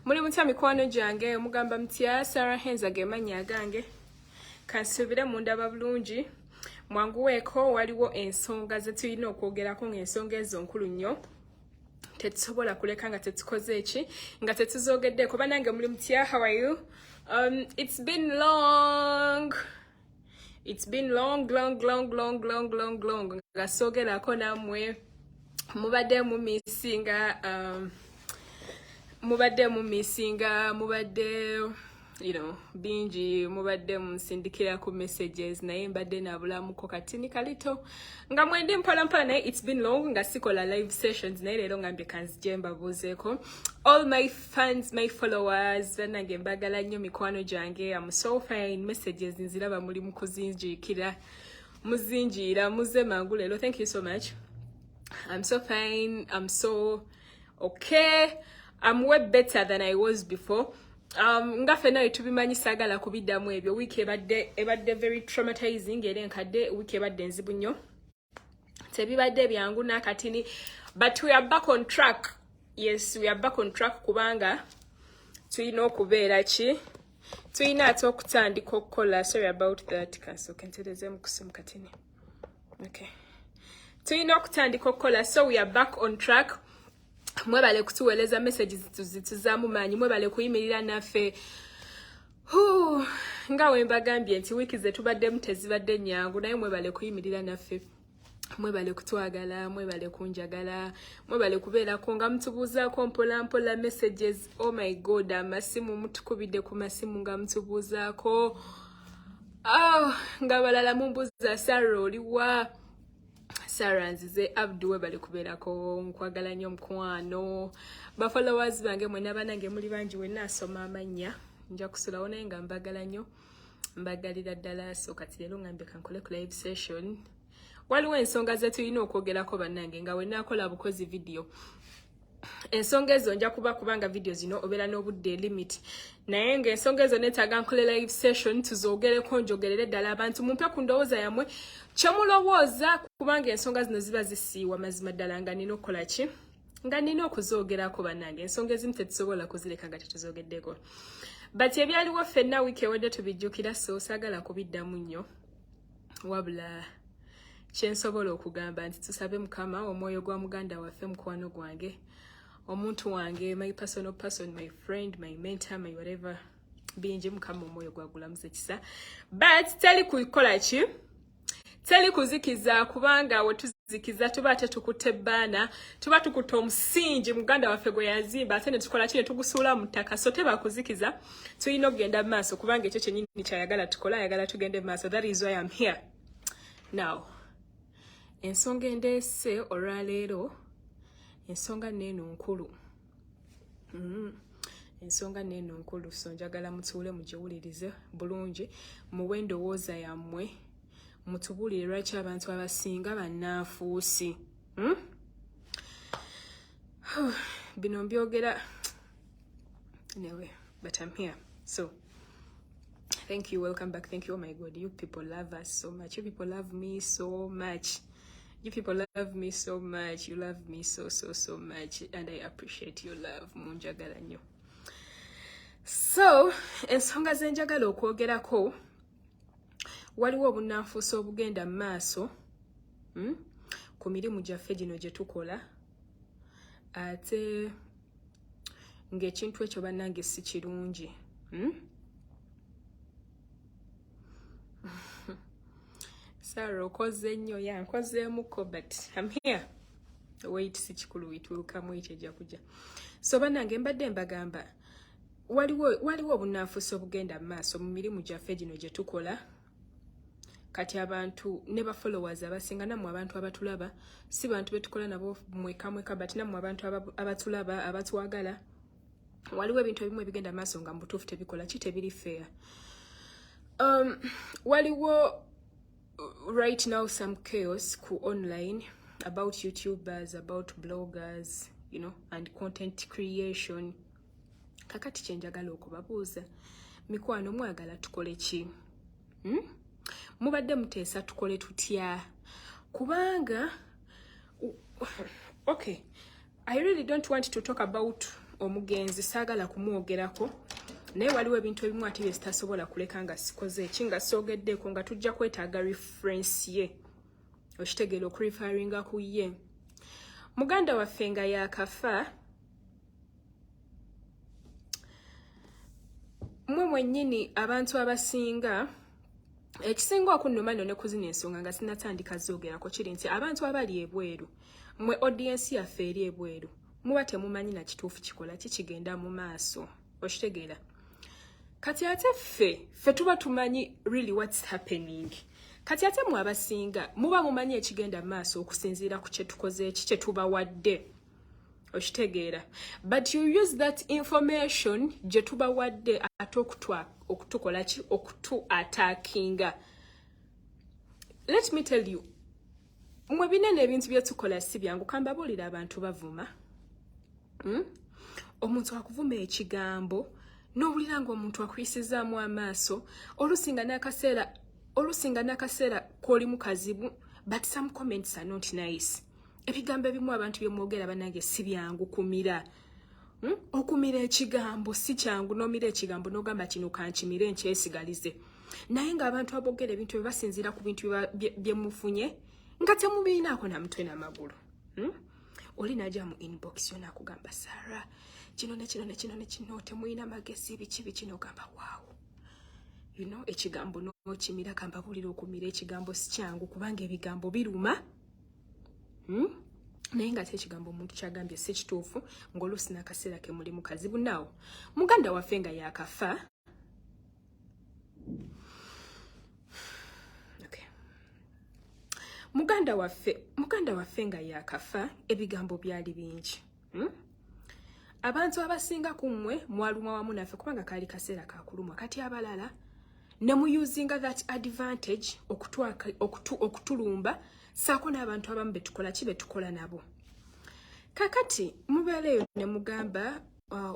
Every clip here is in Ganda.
Muli mutya mikwano gyange? Mugamba mutya? Sarah Henza ge mannya agange. Kansuubire mundaba bulungi. Mwanguweeko, waliwo ensonga ze tulina okwogerako, ng'ensonga ezo nkulu nnyo, tetusobola kuleka nga tetukoze eki, nga tetuzogeddeeko. Banange, muli mutya? How are you? It's been long, it's been long, long, long, long, long, long, long nga soogerako nammwe. Mubadde mumissinga, mubadde mumissinga, mubadde bingi mubadde munsindikira ku messages, naye mbadde nabulamuko katini kalito nga mwendi mpola mpola, naye it's been long nga sikola live sessions. Naye leero ngambye kanzije mbabuuzeeko. All my fans, my followers, bannange mbagala nnyo, mikwano gyange. Am so fine. Messages nziraba, muli mu kuzinjiikira, muzinjiira, muze mangu leero. Thank you so much. I'm so fine, I'm so okay, I'm way better than I was before. Nga ffenna bwe tubimanyi, saagala kubiddamu ebyo. Wiiki ebadde very traumatizing era enkadde. Wiiki ebadde enzibu nnyo, tebibadde byangu n'akatini, but we are back on track. Yes, we are back on track, kubanga tulina okubeera ki, tulina ate okutandika okukola. Sorry about that, kansooke nterezeemu kusimu katini. Okay, tulina okutandika okukola, so we are back on track. Mwebale kutuweereza messages zituzaamu maanyi, mwebale kuyimirira naffe. Nga we mbagambye nti wiiki ze tubaddemu tezibadde nnyangu, naye mwebale kuyimirira naffe, mwebale kutwagala, mwebale kunjagala, mwebale kubeerako nga mutubuuzaako mpola mpola messages. Oh my God, amasimu, mutukubidde ku masimu nga mutubuuzaako. Oh, nga balala mumbuuza, "Sara, oliwa?" Sarah, nzize. Abdu, webale kubeerako, nkwagala nnyo mukwano. Bafollowers bange mwenna, banange muli bangi, wenna asoma amannya nja kusulawo, naye nga mbagala nnyo, mbagalira ddala. So kati leero ngambye kankole ku live session. Waliwo ensonga ze tulina okwogerako, bannange, nga wenaakola bukozi video. Ensonga ezo nja kuba, kubanga video zino obeera n'obudde limit, naye ng'ensonga ezo neetaaga nkole live session tuzoogereko, njogerere ddala abantu, mumpe ku ndowooza yammwe, kyemulowooza, kubanga ensonga zino ziba zisiiwa mazima ddala nga nina okukola ki, nga nina okuzoogerako. Bannange, ensonga ezimu tetusobola kuzireka nga tetuzoogeddeko, but ebyaliwo ffenna wiiki ewedde tubijjukira, so saagala kubiddamu nnyo. Wabula kyensobola okugamba nti tusabe Mukama omwoyo gwa muganda waffe, mukwano gwange, omuntu wange, my personal person, my friend, my mentor, my whatever, bingi, Mukama omwoyo gwagulamuza ekisa. But teri kukola ki, teri kuzikiza, kubanga we tuzikiza tuba tetukutte ebbaana, tuba tukutte omusingi muganda waffe gwe yazimba, ate ne tukola ki, ne tugusuula mu ttaka. So teba kuzikiza, tulina okugenda mu maaso, kubanga ekyo kyennyini kyayagala tukole, ayagala tugende mu maaso. That is why I'm here now. Ensonga endeese olwaleero, ensonga neeno nkulu. Ensonga neeno nkulu, so njagala mutuule mugiwulirize bulungi, muwe endowooza yammwe, mutubuulire lwaki abantu abasinga bannanfuusi, Bino mbyogera anyway, but I'm here, so thank you, welcome back, thank you. Oh my God, you people love us so much, you people love me so much, you people love me so much, you love me so so so much, and I appreciate your love. Munjagala nnyo. So ensonga zenjagala okwogerako, waliwo obunnanfuusi obugenda mu maaso, Ku mirimu gyaffe gino gye tukola, ate ng'ekintu ekyo, bannange, si kirungi, Sarah, okoze nnyo ya nkozeemuko, but I'm here. Wait, si kikulu, it will come, wait, ejja kujja. So bannange, mbadde mbagamba waliwo obunnanfuusi obugenda mu maaso mu mirimu gyaffe gino gye tukola. Kati abantu ne ba followers abasinga, nammwe abantu abatulaba, si bantu betukola nabo mweka mweka, but nammwe abantu abatulaba, abatwagala, waliwo ebintu ebimu ebigenda maaso nga mu butuufu tebikola ki, tebiri fair. Waliwo right now some chaos ku online about YouTubers, about bloggers and content creation. Kakati kyenjagala okubabuuza, mikwano, mwagala tukole ki, Mubadde muteesa tukole tutya? Kubanga okay, I really don't want to talk about Omugenzi saagala kumwogerako, naye waliwo ebintu ebimu ate bye sitasobola kuleka nga sikoze eki, nga soogeddeeko, nga tujja kwetaaga reference ye, okitegeera, okureferringa ku ye. Muganda waffe nga yakafa, mwe mwennyini abantu abasinga, ekisinga okunnuma nno ne ku zino ensonga nga sinatandika zoogerako kiri nti abantu abali ebweru, mwe audience yaffe eri ebweru, muba temumanyi na kituufu kikola kikigenda mu maaso, okitegeera. Kati ate ffe tuba tumanyi really what's happening. Kati ate mwe abasinga muba mumanyi ekigenda mu maaso okusinziira ku kye tukoze, eki kye tubawadde, okitegeera. But you use that information gye tubawadde ate okutukola ki, okutu attackinga. Let me tell you, mwe binene ebintu bye tukola si byangu. Kambabuulira, abantu bavuma, Omuntu akuvuma ekigambo n'owulira ng'omuntu akuyisizaamu amaaso, olusinga n'akaseera k'olimu kazibu, but some comments are not nice. Ebigambo ebimu abantu byemwogera, bannange, si byangu kumira, Okumira ekigambo si kyangu, n'omira ekigambo n'ogamba kino kankimire nkyesigalize, naye ng'abantu aboogera ebintu bye basinziira ku bintu bye mufunye nga temubiinaako na mutwe n'amagulu, Oli najja mu inbox yo nakugamba, "Sara, kino ne kino ne kino ne kino, temuyina magezi, biki biki," n'ogamba, "Wow." Ekigambo n'okimira. Kambabuulira, okumira ekigambo si kyangu kubanga ebigambo biruma, Naye nga ate ekigambo omuntu kyagambye si kituufu, ng'oluusi n'akaseera ke mulimu kazibu. Naawo muganda waffe nga yakafa, okay. Muganda waffe nga yakafa, ebigambo byali bingi, Abantu abasinga ku mmwe mwalumwa wamu naffe kubanga kaali kaseera kakulumwa. Kati abalala ne muyusinga that advantage okutulumba, saako n'abantu abamu betukola ki, betukola nabo. Kakati mubeereeyo ne mugamba,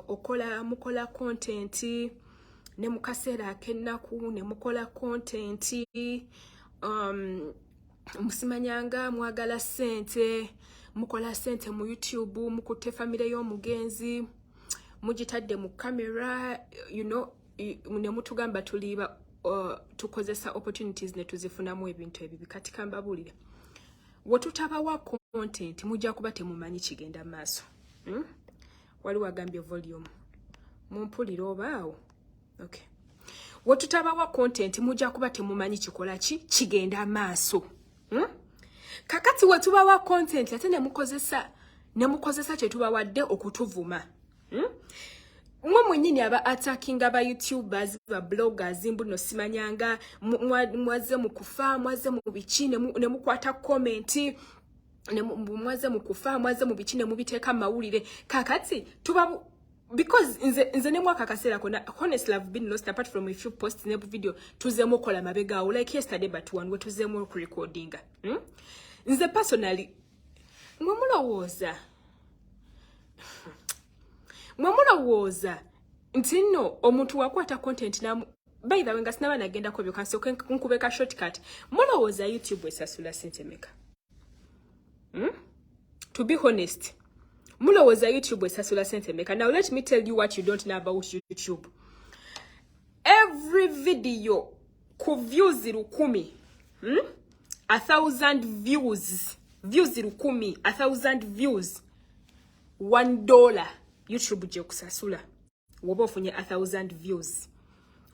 okola, mukola content ne mu kaseera ak'ennaku, ne mukola content, musimanyanga mwagala ssente, mukola ssente mu YouTube, mukutte famire y'omugenzi mugitadde mu kamera, ne mutugamba tuliba tukozesa opportunities ne tuzifunamu ebintu ebibi. Kati kambabuulire, we tutabawa content mujja kuba temumanyi kigenda maaso, Waliwo agambye volume, mumpulire obaawo? Okay. We tutabawa content mujja kuba temumanyi kikola ki, kigenda maaso, Kakati we tubawa content ate ne mukozesa kye tubawadde okutuvuma, Mwe mwennyini aba attackinga ba YouTubers, ba bloggers, mbuno simanyanga mwazze mu kufa, mwazze mu biki, ne mukwata comment, mwaze mu kufa, mwaze mu biki, ne mubiteeka mu mawulire. Kakati tuba, because nze ne mwaka akaseera konna, honestly, I've been lost apart from a few posts ne video tuzeemu okola mabega awo, like yesterday but one we tuzeemu okurecordinga, Nze personally, mwe mulowooza nti nno omuntu wakwata content namu, by the way, nga sinaba nagendako byo, kansooke nkube ka shortcut. Mulowooza YouTube esasula sente meka, To be honest, mulowooza YouTube esasula sente meka? Now let me tell you what you don't know about YouTube. Every video ku views 1000, 1000 views, views 1000, 1000 views, $1 YouTube gyekusasula. Woba ofunye 1000 views,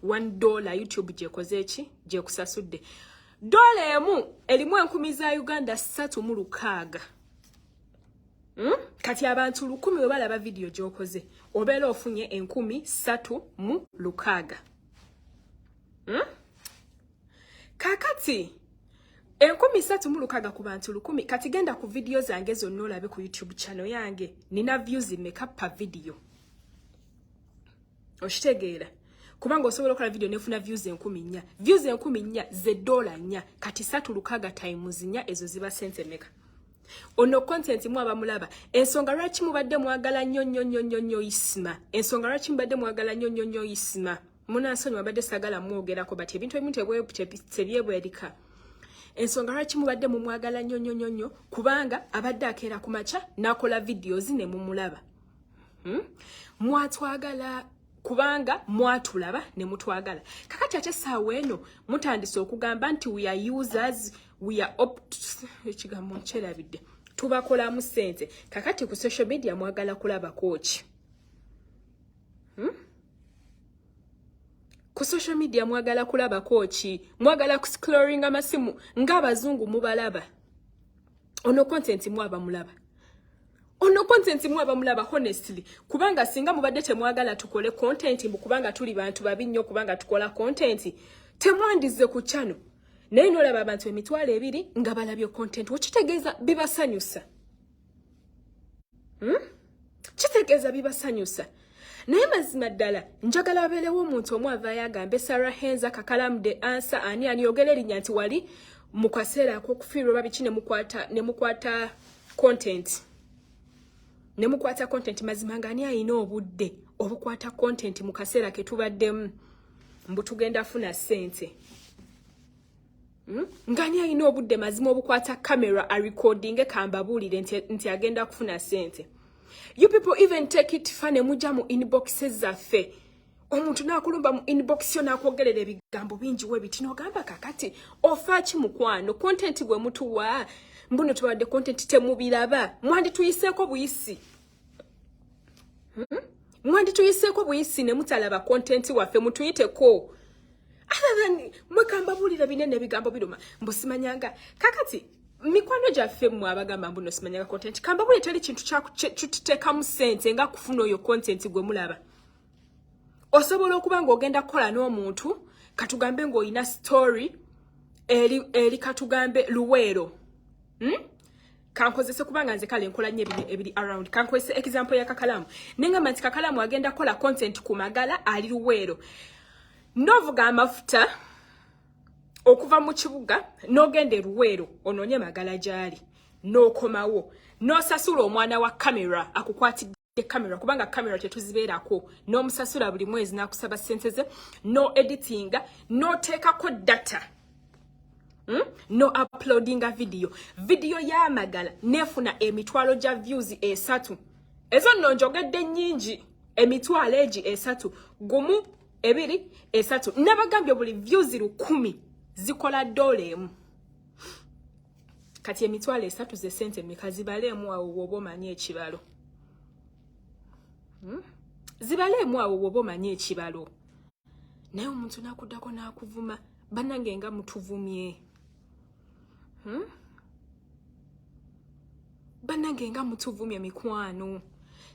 $1 YouTube gyekoze eki, gyekusasudde. Dola emu erimu enkumi za Uganda 360, Kati abantu 1000 bwe balaba vidiyo gy'okoze, obeera ofunye 360, Kakati 360 ku bantu 1000. Kati genda ku vidiyo zange zonna olabe ku YouTube channel yange nina views meka per video, okitegeera? Kubanga osobola okukola video nefuna views 4000. Views 4000 ze $4. Kati 360 times 4, ezo ziba sente meka? Ono content mu abamulaba, ensonga lwaki mubadde mwagala nnyo nnyo nnyo nnyo nnyo Isma, ensonga lwaki mubadde mwagala nnyo nnyo nnyo Isma, munansonyiwa mbadde sagala mwogerako, but ebintu ebimu tebyebwerika. Ensonga lwaki mubadde mumwagala nnyo nnyo nnyo nnyo, kubanga abadde akeera ku makya n'akola videos ne mumulaba. Mwatwagala kubanga mwatulaba ne mutwagala. Kakati ate essaawa eno mutandise okugamba nti we are users, we are ekigambo nkyerabidde, tubakolamu ssente. Kakati ku social media mwagala kulabako ki? Ku social media mwagala kulabako ki? Mwagala kuscrollinga amasimu ng'abazungu mubalaba. Ono content mwaba mulaba, ono content mwaba mulaba. Honestly, kubanga singa mubadde temwagala tukole content mbu kubanga tuli bantu babi nnyo, kubanga tukola content, temwandize ku channel. Naye nolaba abantu 20,000 nga balabye content, wekitegeeza bibasanyusa, Kitegeeza bibasanyusa. Naye mazima ddala njagala wabeerewo omuntu omu avaayo agambe Sarah Henza, Kakalamu the answer, ani ani, yogera erinnya nti wali mu kaseera ak'okufiirwa oba biki, ne mukwata content, ne mukwata content. Mazima nga ani ayina obudde obukwata content mu kaseera ke tubaddemu mbu tugenda funa ssente? Nga ani ayina obudde mazima obukwata camera arecordinge, kambabuulire nti agenda kufuna ssente? You people even take it far ne mujja mu inboxes zaffe, omuntu n'akulumba mu inbox yo n'akwogerera ebigambo bingi we biti, n'ogamba kakati ofa ki mukwano? Content gwe mutuwa, mbuno tubawadde content, temubiraba. Mwandituyiseeko buyisi, Mwandituyiseeko buyisi ne mutalaba content waffe, mutuyiteko. Other than mwekambabulira binene, ebigambo biruma mbu simanyanga. Kakati mikwano gyaffe mmwe abagamba mbuno simanyanga content, kambabulire, teri kintu kituteekamu ssente nga kufuna oyo content gwe mulaba. Osobola okuba ng'ogenda kukola n'omuntu, katugambe ng'olina story eri katugambe Luweero, Kankozese kubanga nze kale nkola nnyo ebiri around. Kankozese example ya Kakalamu, nengamba nti Kakalamu agenda kukola content ku Magala ali Luweero. N'ovuga amafuta okuva mu kibuga n'ogenda e Luweero onoonye Magala gy'ali, n'okomawo n'osasula omwana wa kamera akukwatidde kamera, kubanga kamera tetuzibeerako, n'omusasula buli mwezi n'akusaba ssente ze, no editinga, n'oteekako data, No uploadinga video. Video y'Amagala nefuna emitwalo gya views 3. Ezo nno njogedde nnyingi. Emitwalo egi 3, 1, 2, 3. Nabagambye buli views 1,000 zikola $1. Kati 30,000 ze sente mmeka? Zibaleemu awo bw'oba omanyi ekibalo, Zibaleemu awo bw'oba omanyi ekibalo. Naye omuntu n'akuddako n'akuvuma. Bannange, nga mutuvumye, Bannange, nga mutuvumye. Mikwano,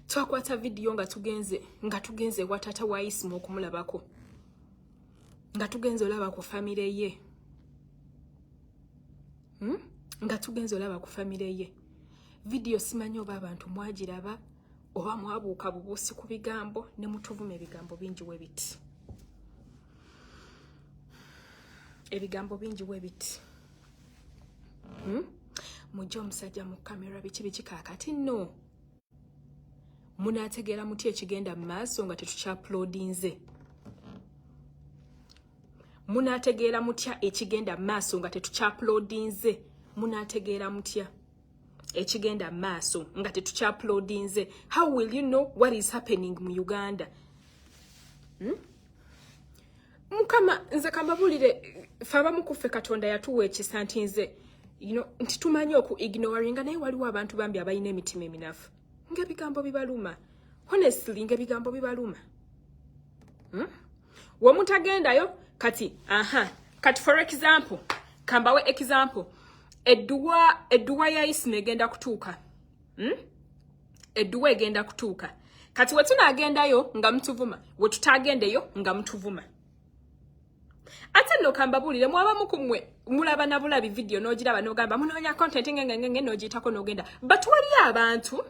twakwata vidiyo nga tugenze ewa taata wa Isimu okumulabako, nga tugenze olaba ku famire ye, Nga tugenze olaba ku famire ye. Vidiyo simanyi oba abantu mwagiraba oba mwabuuka bubuusi ku bigambo ne mutuvuma ebigambo bingi we biti, ebigambo bingi we biti, Mujje omusajja mu kamera, biki biki. Kaakati nno munaategeera mutya ekigenda mu maaso nga tetukyauploadinze? Munaategeera mutya ekigenda mu maaso nga tetukyauploadinze? Munaategeera mutya ekigenda mu maaso nga tetukyauploadinze? How will you know what is happening mu Uganda, Mukama, nze kambabuulire, fe abamu ku ffe Katonda yatuwa ekisa nti nze nti tumanyi oku ignoringa, naye waliwo abantu bambi abalina emitima eminafu ng'ebigambo bibaluma. Honestly, ng'ebigambo bibaluma, Wemutagendayo kati, aha, kati for example, kambawe example, edduwa ya Isima egenda kutuuka, Edduwa egenda kutuuka. Kati we tunaagendayo nga mutuvuma, we tutagendeyo nga mutuvuma. Ate nno kambabuulire, mwabamu ku mmwe mulaba na bulabi vidiyo, n'ogiraba n'ogamba munoonya content, ngengengenge, n'ogiyitako n'ogenda. But waliyo abantu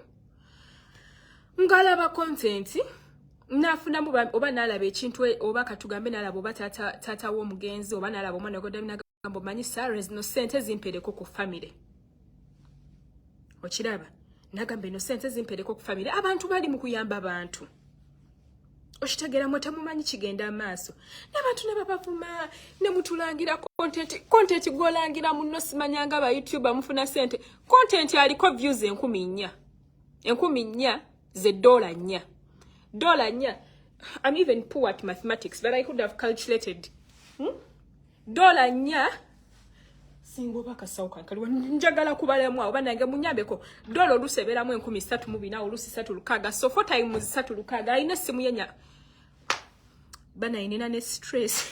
ng'alaba content n'afunamu oba n'alaba ekintu oba katugambe n'alaba oba taata w'omugenzi oba n'alaba omwana godabinagamba, omanyi Sarah, zino sente zimpereko ku famire. Okiraba, nagamba eno sente zimpereko ku famire. Abantu bali mu kuyamba bantu, okitegeera? Mwe temumanyi kigenda maaso, n'abantu ne babavuma ne mutulangira content. Content gw'olangira muno, simanyanga ba YouTuber mufuna sente. Content aliko views 4,000, 4,000. Ze $4. $4. I'm even poor at mathematics, but I could have calculated. $4. Singa oba akasawo kankaliwa njagala kubalamu awo, bannange munyambeko. Dola oluusi ebeeramu 3400, oluusi 360. So 4 times 360. Alina essimu yenya bana, nina ne stress.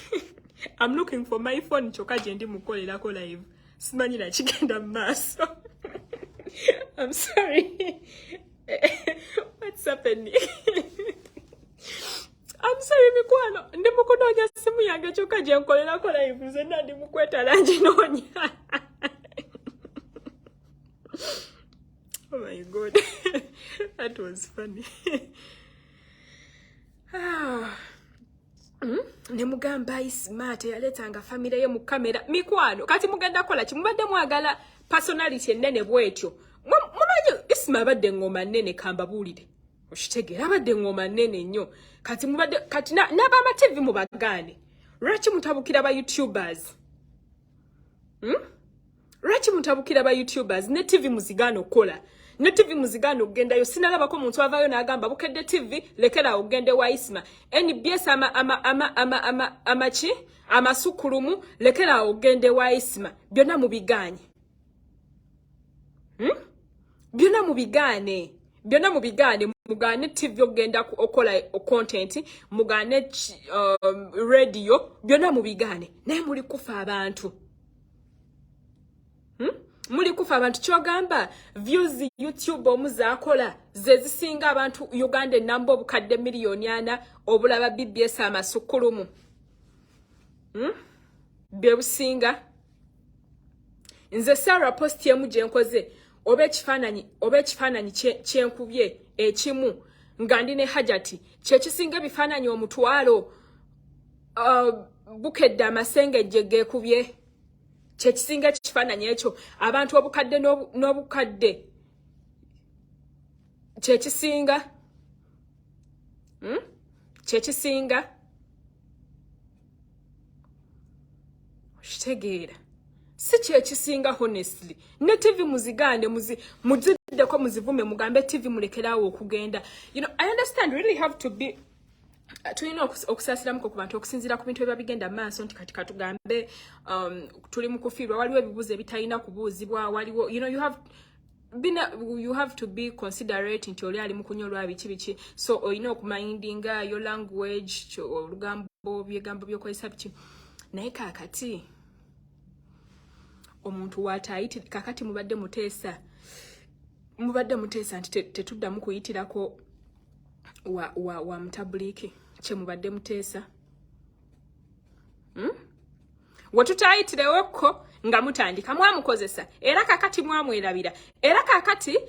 I'm looking for my phone, kyokka gye ndi mukolerako live. Simanyi nakigenda mu maaso. I'm sorry, what's happening? I'm sorry mikwano, ndi mukunoonya simu yange kyokka gye nkolerako live. Nzenna ndi mukwetala nginoonya. Oh my God, that was funny. Ah. Ne mugamba Isma teyaleetanga famire ye mu kamera. Mikwano, kati mugenda kukola ki? Mubadde mwagala personality ennene bwetyo. Mumanyi Isma abadde ngoma nnene, kambabuulire. Okitegeera, abadde ngoma nnene nnyo. Kati mubadde kati n'abama TV mubagaane. Lwaki mutabukira ba YouTubers? Lwaki mutabukira ba YouTubers? Ne TV muzigaana okukola, ne TV muzigaana okugendayo. Sinalabako muntu avaayo n'agamba Bukedde TV lekera ogende wa Isma. NBS ama ama ama ama ama amaki amasukulumu lekera ogende wa Isma. Byonna mubigaanye. Byonna mubigaane. Byonna mubigaane. Mugaane TV okugenda okola content, mugaane radio, byonna mubigaane. Naye muli kufa abantu. Muli kufa abantu. Kyogamba views YouTube omu zaakola ze zisinga abantu Uganda ennamba obukadde 4 miliyoni obulaba BBS amasukulumu. Bye businga. Nze Sarah, post emu gye nkoze oba ekifaananyi kyenkubye ekimu nga ndi ne Hajati kyekisinga ebifaananyi 100,000 Bukedde amasengejje geekubye. Kyekisinga ekifaananyi ekyo abantu obukadde n'obukadde kyekisinga. Kyekisinga. Okitegeera, si kyekisinga honestly. Ne TV muzigaane, muziddeko, muzivume, mugambe TV mulekeraawo okugenda. I understand, really have to be, tulina okusaasiramuko ku bantu okusinziira ku bintu ebiba bigenda mu maaso, nti kati katugambe tuli mu kufiirwa, waliwo ebibuuzo ebitalina kubuuzibwa, waliwo you have to be considerate nti oli ali mu kunyolwa biki biki, so olina okumindinga your language, olugambo, byegambo byokozesa biki. Naye kaakati omuntu waatayiti, kakati mubadde muteesa nti tetuddamu kuyitirako wa mutabuliiki. Kye mubadde muteesa, Wetutayitirewo nga mutandika mwamukozesa, era kakati mwamwerabira, era kakati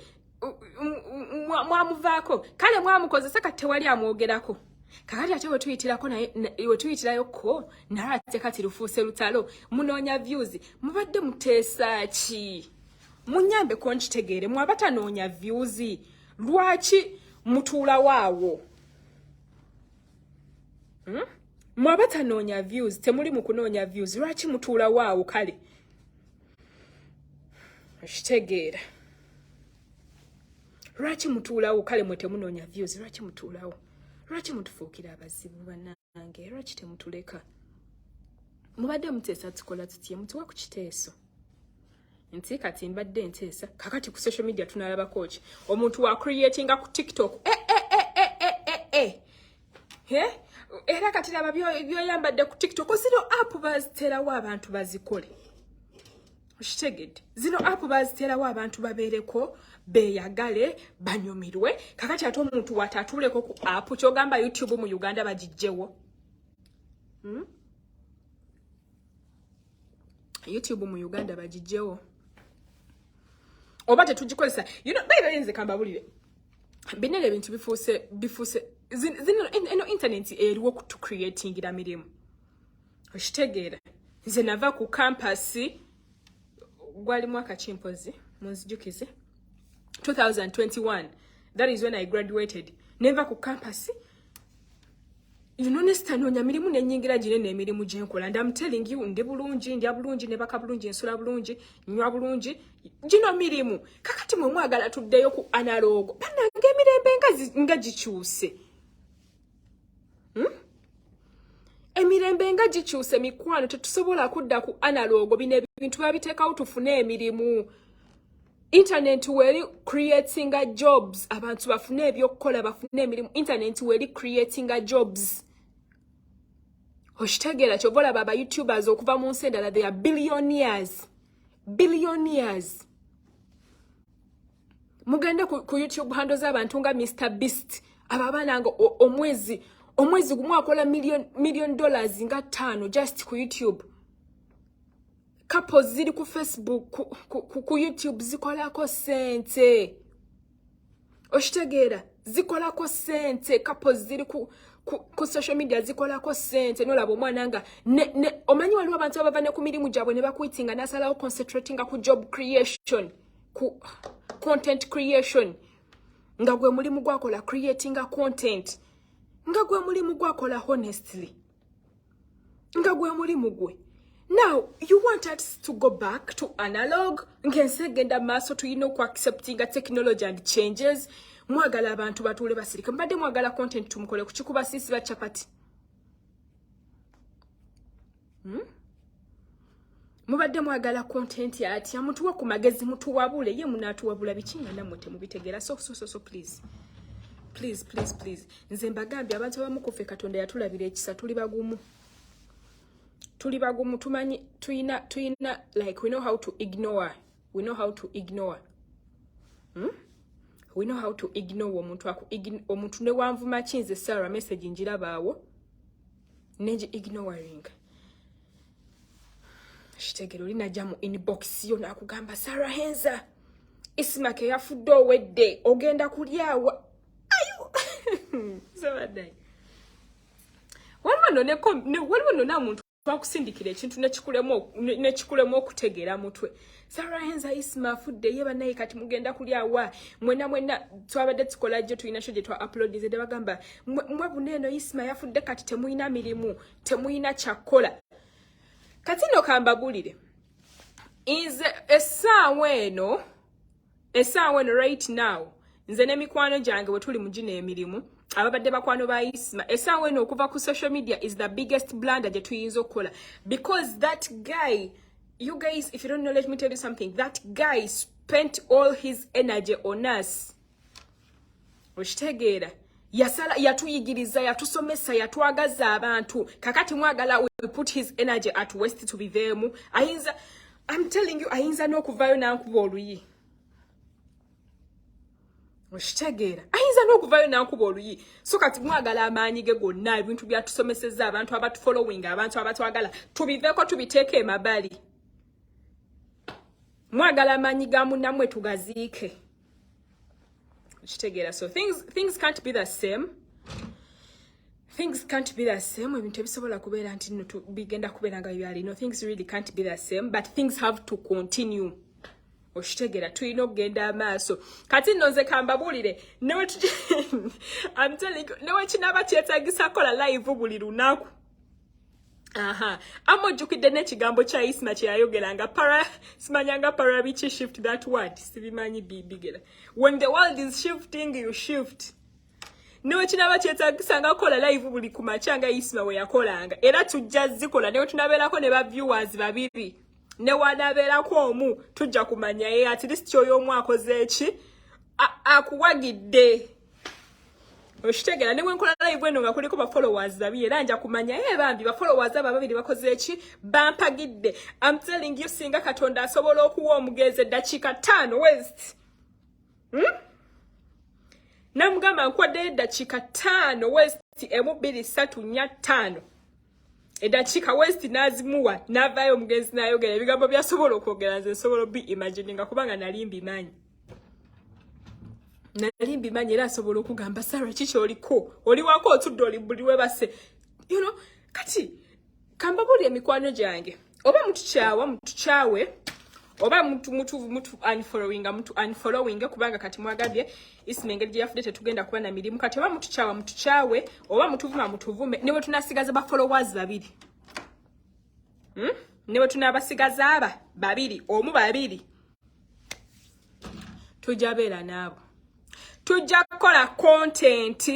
mwamuvaako. Kale mwamukozesa, kati tewali amwogerako. Kakati ate wetuyitirako naye, wetuyitirayoko naye ate kati lufuuse lutalo, munoonya views. Mubadde muteesa ki? Munyambeko nkitegeere. Mwaba tanoonya views, lwaki mutuulawo awo? Mwaba tanoonya views, temuli mu kunoonya views, lwaki mutuulawo awo? Kale okitegeera, lwaki mutuulawo? Kale mwe temunoonya views, lwaki mutuulawo? Lwaki mutufuukira abazibu bannange? Lwaki temutuleka? Mubadde muteesa tukola tutye? Mutuwa ku kiteeso nti kati mbadde nteesa kakati ku social media tunalabako ki? Omuntu wa creatinga ku TikTok, eh, eh, eh, eh, eh, eh, eh. Eh? Era kati laba byoyambadde ku TikTok. Zino app baziteerawo abantu bazikole, okitegedde? Zino app baziteerawo abantu babeereko, beeyagale, banyumirwe. Kakati ate omuntu wati atuuleko ku app, kyogamba YouTube mu Uganda bagijjewo? YouTube mu Uganda bagijjewo oba tetugikozesa? By the way, nze kambabulire, binene ebintu bifuuse zino eno internet eriwo kutucreatingira mirimu, okitegeera? Nze nava ku campus, gwali mwaka kimpozi, munzijukize, 2021, that is when I graduated. Nenva ku campus. Nesitanoonya mirimu, nenyingira ginene emirimu gyenkola, and I'm telling you, ndi bulungi, ndya bulungi, nebaka bulungi, ensula bulungi, nywa bulungi, gino mirimu. Kakati mwe mwagala tuddeyo ku analog. Bannange, emirembe nga gikyuse, Emirembe nga gikyuse, mikwano. Tetusobola kudda ku analog. Bino ebintu babiteekawo tufune emirimu. Internet weri creatinga jobs, abantu bafune ebyokukola, bafune emirimu. Internet weri creatinga jobs, okitegeera? Kyova olaba aba YouTubers okuva mu nsi endala, they are billionaires, billionaires. Mugende ku YouTube handle z'abantu nga Mr Beast. Abo abaana nga omwezi gumu akola million dollars nga 5 just ku YouTube. Couples ziri ku Facebook, ku YouTube zikolako sente, okitegeera? Zikolako sente. Couples ziri ku social media zikolako sente. Nolaba omwana nga omanyi waliwo abantu abava ne ku mirimu gyabwe ne baquittinga, nasalawo concentratinga ku job creation, ku content creation, nga gwe mulimu gwakola, creatinga content, nga gwe mulimu gwakola. Honestly, nga gwe mulimu gwe. Now you want us to go back to analog ng'ensi egenda maaso? Tulina okuacceptinga technology and changes. Mwagala abantu batuule basirike? Mbadde mwagala content tumukole kukikuba siisi ba chapati, Mubadde mwagala content atya? Mutuwe ku magezi, mutuwabule. Ye munaatuwabula biki nga nammwe temubitegeera? So so so so please, please, please, please. Nze mbagambye, abantu abamu kuffe Katonda yatulabira ekisa, tuli bagumu, tuli bagumu. Tumanyi tuyina like we know how to ignore, we know how to ignore, We know how to ignore. Omuntu aku omuntu ne wanvuma kinze Sarah, message njirabaawo nenji ignoring. Kitegere, oli najja mu inbox yo nakugamba, "Sarah Henza, Ismak yafudde, owedde, ogenda kulyawa." Ayo sebaddayi. Waliwo nno namuntu twakusindikira ekintu nekikulemu okutegeera mutwe. "Sarah Henza, Isma afudde, ye bannaye, kati mugenda kulyawa mwena mwena." Twabadde tukola jjo, tulina show gye twa uploadize, bagamba, "Mwe buneeno Isma yafudde, kati temulina mirimu, temulina kyakkola." Kati nno kambabulire, nze essaawa eno right now, nze n'emikwano gyange bwe tuli mu gino emirimu, ababadde bakwano ba Isma, essaawa eno okuva ku social media is the biggest blunder gye tuyinza okukola, because that guy, you guys, if you don't know, let me tell you something: that guy spent all his energy on us, okitegeera? Yasala, yatuyigiriza, yatusomesa, yatwagaza abantu. Kakati mwagala we put his energy at waste? Tubiveemu. Ayinza, I'm telling you, ayinza n'okuvaayo n'ankuba oluyi, okitegeera? Ayinza n'okuvaayo n'ankuba oluyi. So kati mwagala amaanyi ge gonna, ebintu byatusomeseza, abantu abatufollowing, abantu abatwagala, tubiveeko, tubiteeke emabali? Mwagala amaanyi ga munnammwe tugaziike, okitegeera? So things can't be the same, things can't be the same. Ebintu ebisobola kubeera nti nno bigenda kubeera nga byali, no, things really can't be the same, but things have to continue, okitegeera? Tulina okugenda amaaso. Kati nno nze kambabuulire, I'm telling you, newe kinaaba kyetagisa kola live buli lunaku. Aha, ama ojjukidde n'ekigambo kya Isma kye yayogeranga, para simanyanga para biki, shift, that word sibimanyi bigera. When the world is shifting, you shift. Newe kinaaba kyetagisanga kukola live buli ku makya nga Isma we yakolanga, era tujja zikola. Newe tunabeerako ne ba viewers babiri, ne wanaabeerako omu, tujja kumanya ye at least oyo omu akoze eki, akuwagidde, okitegeera? Ne bwenkola live eno nga kuliko ba followers babiri, era nja kumanya ye bambi ba followers abo ababiri bakoze eki, bampagidde. I'm telling you, singa Katonda asobola okuwa omugenzi eddakiika 5 waste, Namugamba, "Nkwaddeyo eddakiika 5 waste, emu, bbiri, ssatu, nnya, ttaano." Eddakiika waste n'azimuwa, n'avaayo omugenzi n'ayogera ebigambo byasobola okwogera. Nze nsobola obi imagininga kubanga nali mbimanyi, nali mbimanyi. Era asobola okugamba, "Sara, kiki oliko? Oli wako otudde, oli buli webase." Kati kambabuli, emikwano gyange, oba mutukyawa, mutukyawe, Oba mutu mutu mutu unfollowing, mutu unfollowing, kubanga kati mwagambye Isma engeri gye yafudde tetugenda kuba na mirimu. Kati oba mutukyawa mutukyawe, oba mutuvuma mutuvume, ne bwe tunasigaza ba followers babiri, Ne bwe tunaabasigaza aba babiri, omu, babiri, tujja beera naabo, tujja kukola content.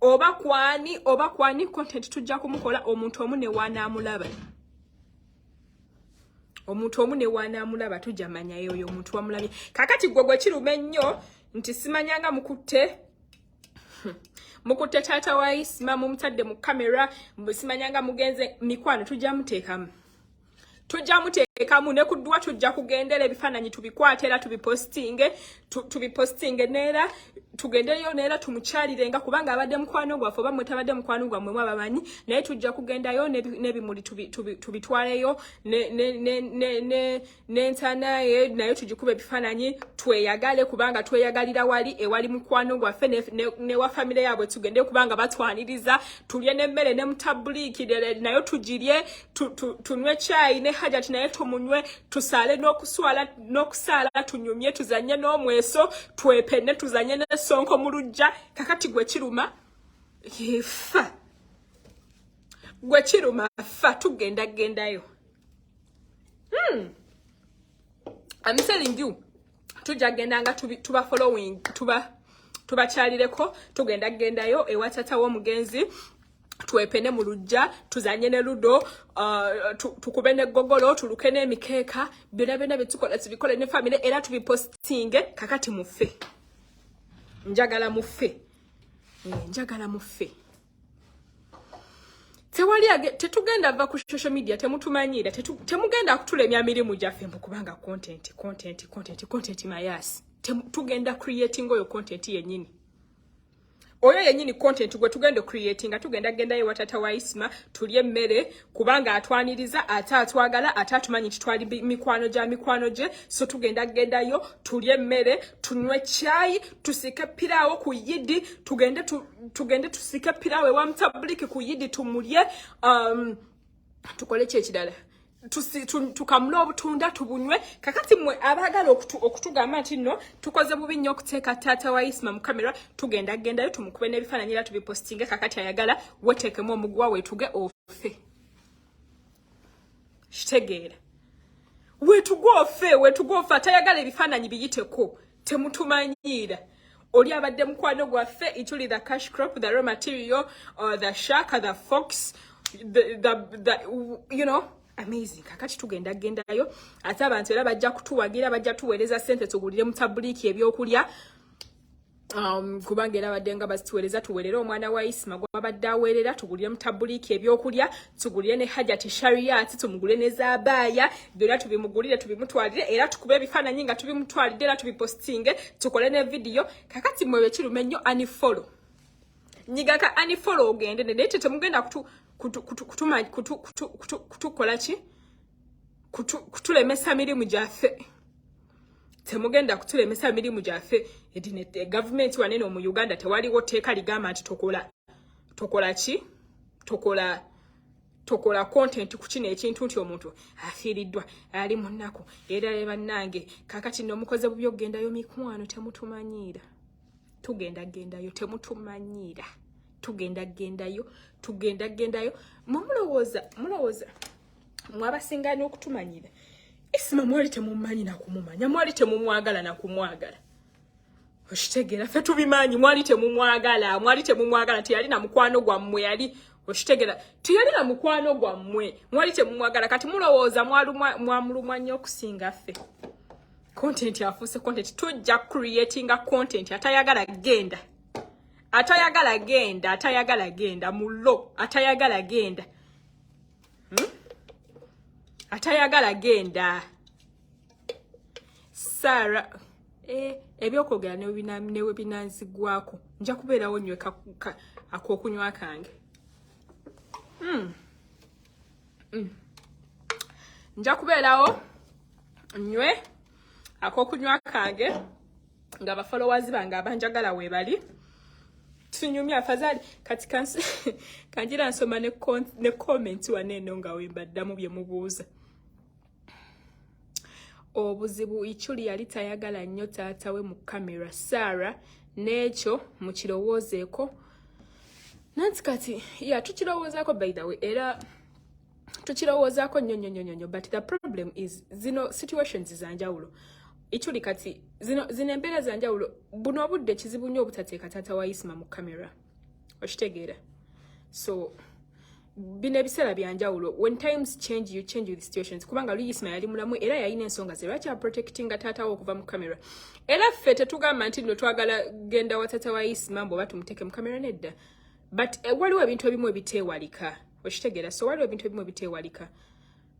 Oba kwani, oba kwani, content tujja kumukola omuntu omu ne wanaamulaba, omuntu omu ne wanaamulaba, tujja manyayo oyo omuntu wamulabye. Kakati gwe gwe kiruma ennyo nti simanyanga mukutte taata wa Isima, mumutadde mu kamera, simanyanga mugenze. Mikwano, tujja muteekamu, tujja muteekamu ne ku ddwa, tujja kugendera ebifaananyi tubikwate era tubipostinge, tubipostinge neera tugendeyo neera tumukyalirenga, kubanga abadde mukwano gwaffe. Oba mwe tabadde mukwano gwammwe, mwabamanyi, naye tujja kugendayo n'ebimuli tubitwaleyo, n'entaana ye nayo tugikuba ebifaananyi, tweyagale, kubanga tweyagalira wali ewali mukwano gwaffe ne wa famire yaabwe. Tugende kubanga batwaniriza, tulye n'emmere ne mutabuliiki nayo tugirye, tunywe caayi ne Hajati naye tumunywe, tusaale n'okuswala n'okusaala, tunyumye, tuzanye n'omweso, twepenne, tuzanye n'essonko mu luggya. Kakati gwe kiruma fa, gwe kiruma fa, tugenda gendayo. I'm telling you, tujja genda nga tuba following, tuba tubakyalireko, tugenda gendayo ewa tata w'omugenzi, twepene mu luggya, tuzanye ne ludo, tukube ne gogolo, tuluke n'emikeeka, byonna byonna byetukola tubikole ne family era tubipostinge. Kakati mufe, njagala mufe. Njagala mufe. Tewali tetugenda va ku social media, temutumanyiira, temugenda kutulemya mirimu gyaffe mbu kubanga content, content, content, content mayasi. Tugenda creating oyo content yennyini, oyo yennyini content gwe tugenda creatinga. Tugenda gendayo wa tata wa Isma, tulye emmere, kubanga atwaniriza, ate atwagala, ate atumanyi nti twali mikwano gya mikwano gye. So tugenda gendayo, tulye emmere, tunywe caayi, tusike piraawo ku yidi, tugende tusike piraawo ewa mutabuliki ku yidi, tumulye, tukole ki ekirala? Tukamule obutunda tubunywe. Kakati mmwe abaagala okutugamba nti nno tukoze bubi nnyo okuteeka taata wa Isma mu kamera, tugenda gendayo tumukube n'ebifaananyi era tubipostinge. Kakati ayagala weteekemu omuguwa, weetuge ofe, kitegeera, weetuge ofe, weetuge ofe. Atayagala ebifaananyi biyiteko, temutumanyiira. Oli abadde mukwano gwaffe, ituli the cash crop, the raw material, the shark, the fox, the amazing. Kakati tugenda gendayo, ate abantu era bajja kutuwagira, bajja tuweereza sente tugulire mutabuliiki ebyokulya, kubanga era badde nga bazituweereza, tuweerere omwana wa Isima gwabadde aweerera, tugulire mutabuliiki ebyokulya, tugulire ne Hajati Shariat, tumugulire ne zabaaya, byonna tubimugulire, tubimutwalire, era tukube ebifaananyi nga tubimutwalidde, era tubipostinge, tukole ne vidiyo. Kakati mwe bekiruma ennyo, unfollow, nyigaka unfollow ogende, naye temugenda kutu kutu kutu kutuma kutu kutu kutu kutukola ki, kutulemesa mirimu gyaffe. Temugenda kutulemesa mirimu gyaffe. Edine gavumenti wanene mu Uganda tewaliwo tteeka ligamba nti tokola ki, tokola content ku kino ekintu nti omuntu afiiriddwa, ali mu nnaku, era bannange kakati nno mukoze bubi okugendayo. Mikwano, temutumanyiira, tugenda gendayo, temutumanyiira, tugenda gendayo, tugenda gendayo. Mwe mulowooza mwabasinga n'okutumanyira. Isima mwali temumanyi nakumumanya, mwali temumwagala nakumwagala, okitegeera? Ffe tubimanyi, mwali temumwagala, mwali temumwagala, teyali na mukwano gwammwe, yali, okitegeera, teyali na mukwano gwammwe, mwali temumwagala. Kati mulowooza mwamulumwa nnyo okusinga ffe. Content afuuse content, tujja creatinga content. Atayagala genda, atayagala genda, atayagala genda mulo, atayagala genda, Atayagala genda. Sara, ebyokwogera newe binanzigwako, nja kubeerawo nywe ak'okunywa kange. Nja kubeerawo nywe ak'okunywa kange nga ba followers bange abanjagala weebali, tunyumya afazali. Kati kanjira nsoma ne comment wano eno nga wembaddamu bye mubuuza. Obuzibu Ichuli yali tayagala nnyo taata we mu kamera. Sarah, n'ekyo mukirowoozeeko. Nanti kati ya tukirowoozaako, by the way, era tukirowoozaako nnyo nnyo nnyo nnyo, but the problem is zino situations za njawulo. Ichuli kati zino embeera za njawulo. Buno obudde kizibu nnyo obutateeka taata wa Isma mu kamera, okitegeera? So bino ebiseera byanjawulo. When times change, you change with situations, kubanga luli Isma yali mulamu era yalina ensonga ze lwaki aprotectinga taata we okuva mu kamera. Era ffe tetugamba nti nno twagala genda wa taata wa Isma mbu oba tumuteeke mu kamera, nedda, but waliwo ebintu ebimu ebiteewalika, okitegeera? So waliwo ebintu ebimu ebiteewalika,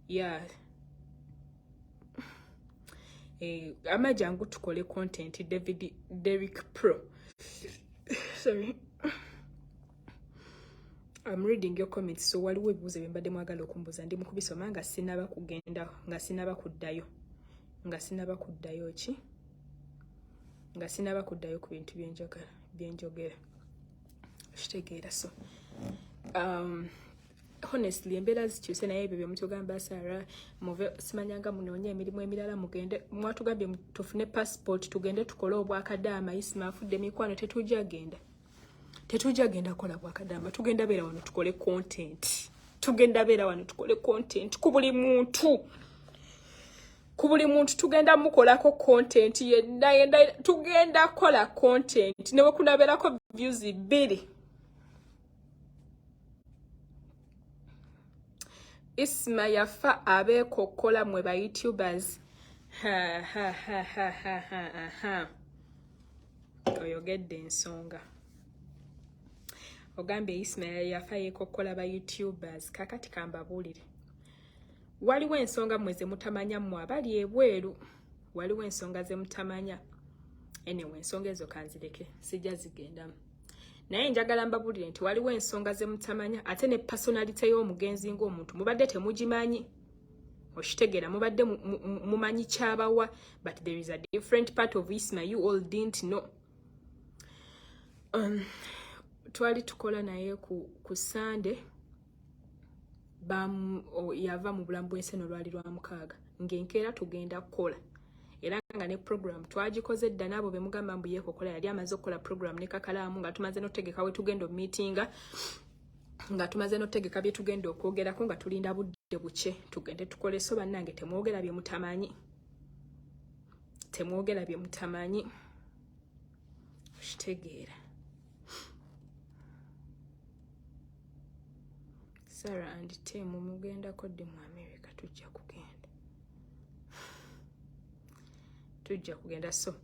yeah. Amajangu tukole content. David Derrick Pro, sorry, I'm reading your comments. So waliwo ebibuuzo bye mbadde mwagala okumbuuza, ndi mu kubisoma nga sinaba kugenda, nga sinaba kuddayo, nga sinaba kuddayo ki, nga sinaba kuddayo ku bintu byenjagala byenjogera, okitegeera? So honestly, embeera zikyuse, naye ebyo byemutugamba, Sara, muve simanyanga munoonye emirimu emirala, mugende. Mwatugambye tufune passport tugende tukole obwakadaama. Isma afudde, emikwano, tetujja genda, tetujja genda kukola bwakadaama. Tugenda beera wano tukole content, tugenda beera wano tukole content ku buli muntu, ku buli muntu tugenda mukolako content yenna yenna. Tugenda kukola content ne bwe kunabeerako views 2. Isma yafa abeekokkola mwe ba YouTubers. Ha ha ha ha ha ha ha. Oyogedde ensonga. Ogambye Isma yafa yeekokkola ba YouTubers. Kakati kambabuulire. Waliwo ensonga mmwe ze mutamanya, mmwe abali ebweru. Waliwo ensonga ze mutamanya. Anyway, ensonga ezo kanzireke, sijja zigendamu. Naye njagala mbabuulire nti waliwo ensonga ze mutamanya, ate ne personality y'omugenzi ng'omuntu mubadde temugimanyi, okitegeera? Mubadde mumanyi kyabawa, but there is a different part of Isma you all didn't know. Twali tukola naye ku Sunday, yava mu bulamu bw'ensi eno lwali lwa mukaaga, ng'enkeera tugenda kukola, era nga ne program twagikoze dda. N'abo be mugamba mbu yeekokola, yali amaze okukola program ne kakalaamu, nga tumaze n'okutegeka we tugenda omiitinga, nga tumaze n'okutegeka bye tugenda okwogerako, nga tulinda budde bukye tugende tukole. So bannange, temwogera bye mutamanyi, temwogera bye mutamanyi, okitegeera? Sarah and team, mugendako ddi mu America? Tujja kugenda, tujja kugenda. So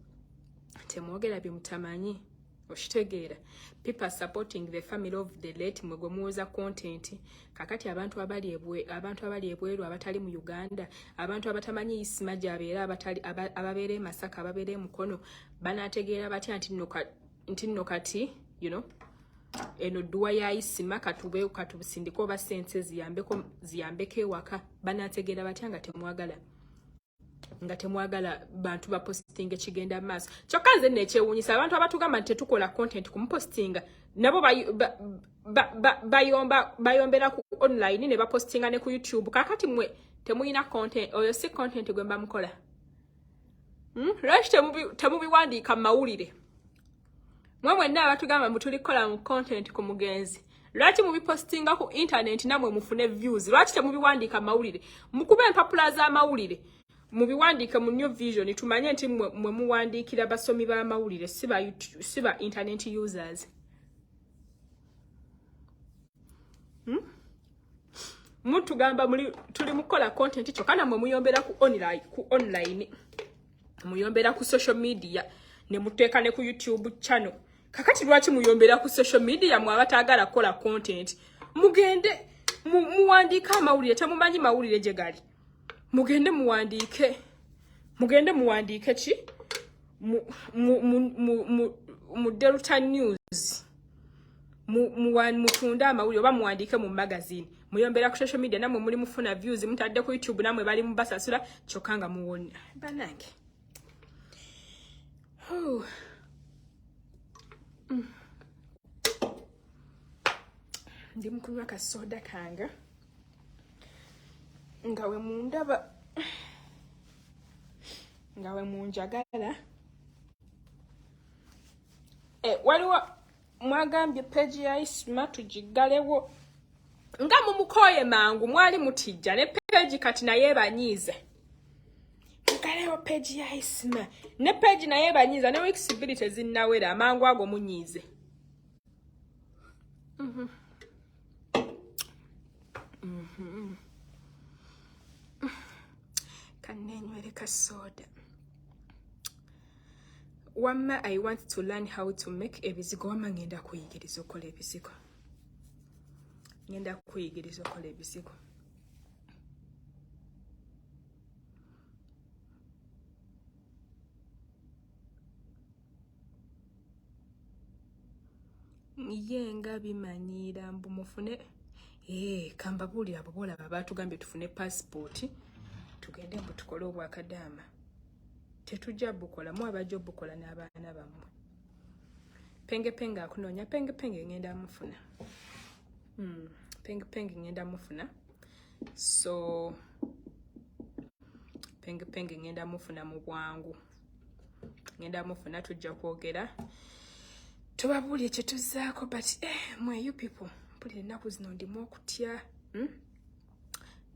temwogera bye mutamanyi, okitegeera? People are supporting the family of the late, mwe gwe muwoza content. Kakati abantu abali ebweru, abatali mu Uganda, abantu abatamanyi Isma gy'abeera, abatali ababeera e Masaka, ababeera e Mukono, banaategeera batya nti nno kati eno dduwa ya Isima, katube katubusindike oba sente ziyambeko ewaka? Banaategeera batya nga temwagala bantu bapostinga ekigenda mu maaso? Kyokka nze nekyewuunyisa, abantu abatugamba nti tetukola content kumupostinga, nabo bayombera ku online ne bapostinga ne ku YouTube. Kakati mmwe temulina content, oyo si content gwe mba mukola? Lwaki temubiwandiika mu mawulire? Mwe mwenna abatugamba mbu tuli kukola mu content ku mugenzi, lwaki mubipostinga ku internet namwe mufune views? Lwaki temubiwandiika mu mawulire? Mukube empapula z'amawulire, mubiwandiike mu New Vision, tumanye nti mwe muwandiikira basomi b'amawulire, si ba internet users. Mutugamba tuli mukukola content, kyokka nammwe muyombera ku online, muyombera ku social media, ne muteeka ne ku YouTube channel. Kakati lwaki muyombera ku social media mwe abataagala kukola content? Mugende muwandiike amawulire. Temumanyi mawulire gye gali? Mugende muwandiike, mugende muwandiike ki mu Delta News, mutunde amawulire oba muwandiike mu magazine. Muyombera ku social media, namwe muli mufuna views, mutadde ku YouTube, namwe bali mubasasula, kyokka nga muwona. Banange. Oh. Ndi mukunywa kasoda kange nga we mundaba. Nga we munjagala. Waliwo mwagambye page ya Isma tugiggalewo. Nga mumukooye mangu mwali mutijja ne page kati naye banyiiza. Muggalewo page ya Isma. Ne page naye banyiiza ne weeks 2 tezinnawera amangu ago munyiize. Kanenywere ka soda. Wamma I want to learn how to make ebizigo. Wamma ngenda kuyigiriza okukola ebizigo. Ngenda kuyigiriza okukola ebizigo. Ye nga bimanyiira mbu mufune kambabuulire abo boolaba baatugambye tufune passport tugende mbu tukole obwakadaama. Tetujja bukola, mu abajja obukola n'abaana bammwe. Penge penge akunoonya, penge penge ngenda mufuna. Penge penge ngenda mufuna. So penge penge ngenda mufuna mu bwangu. Ngenda mufuna tujja kwogera. Tubabuulire kye tuzzaako, but mwe you people mpulira ennaku zino ndimu okutya.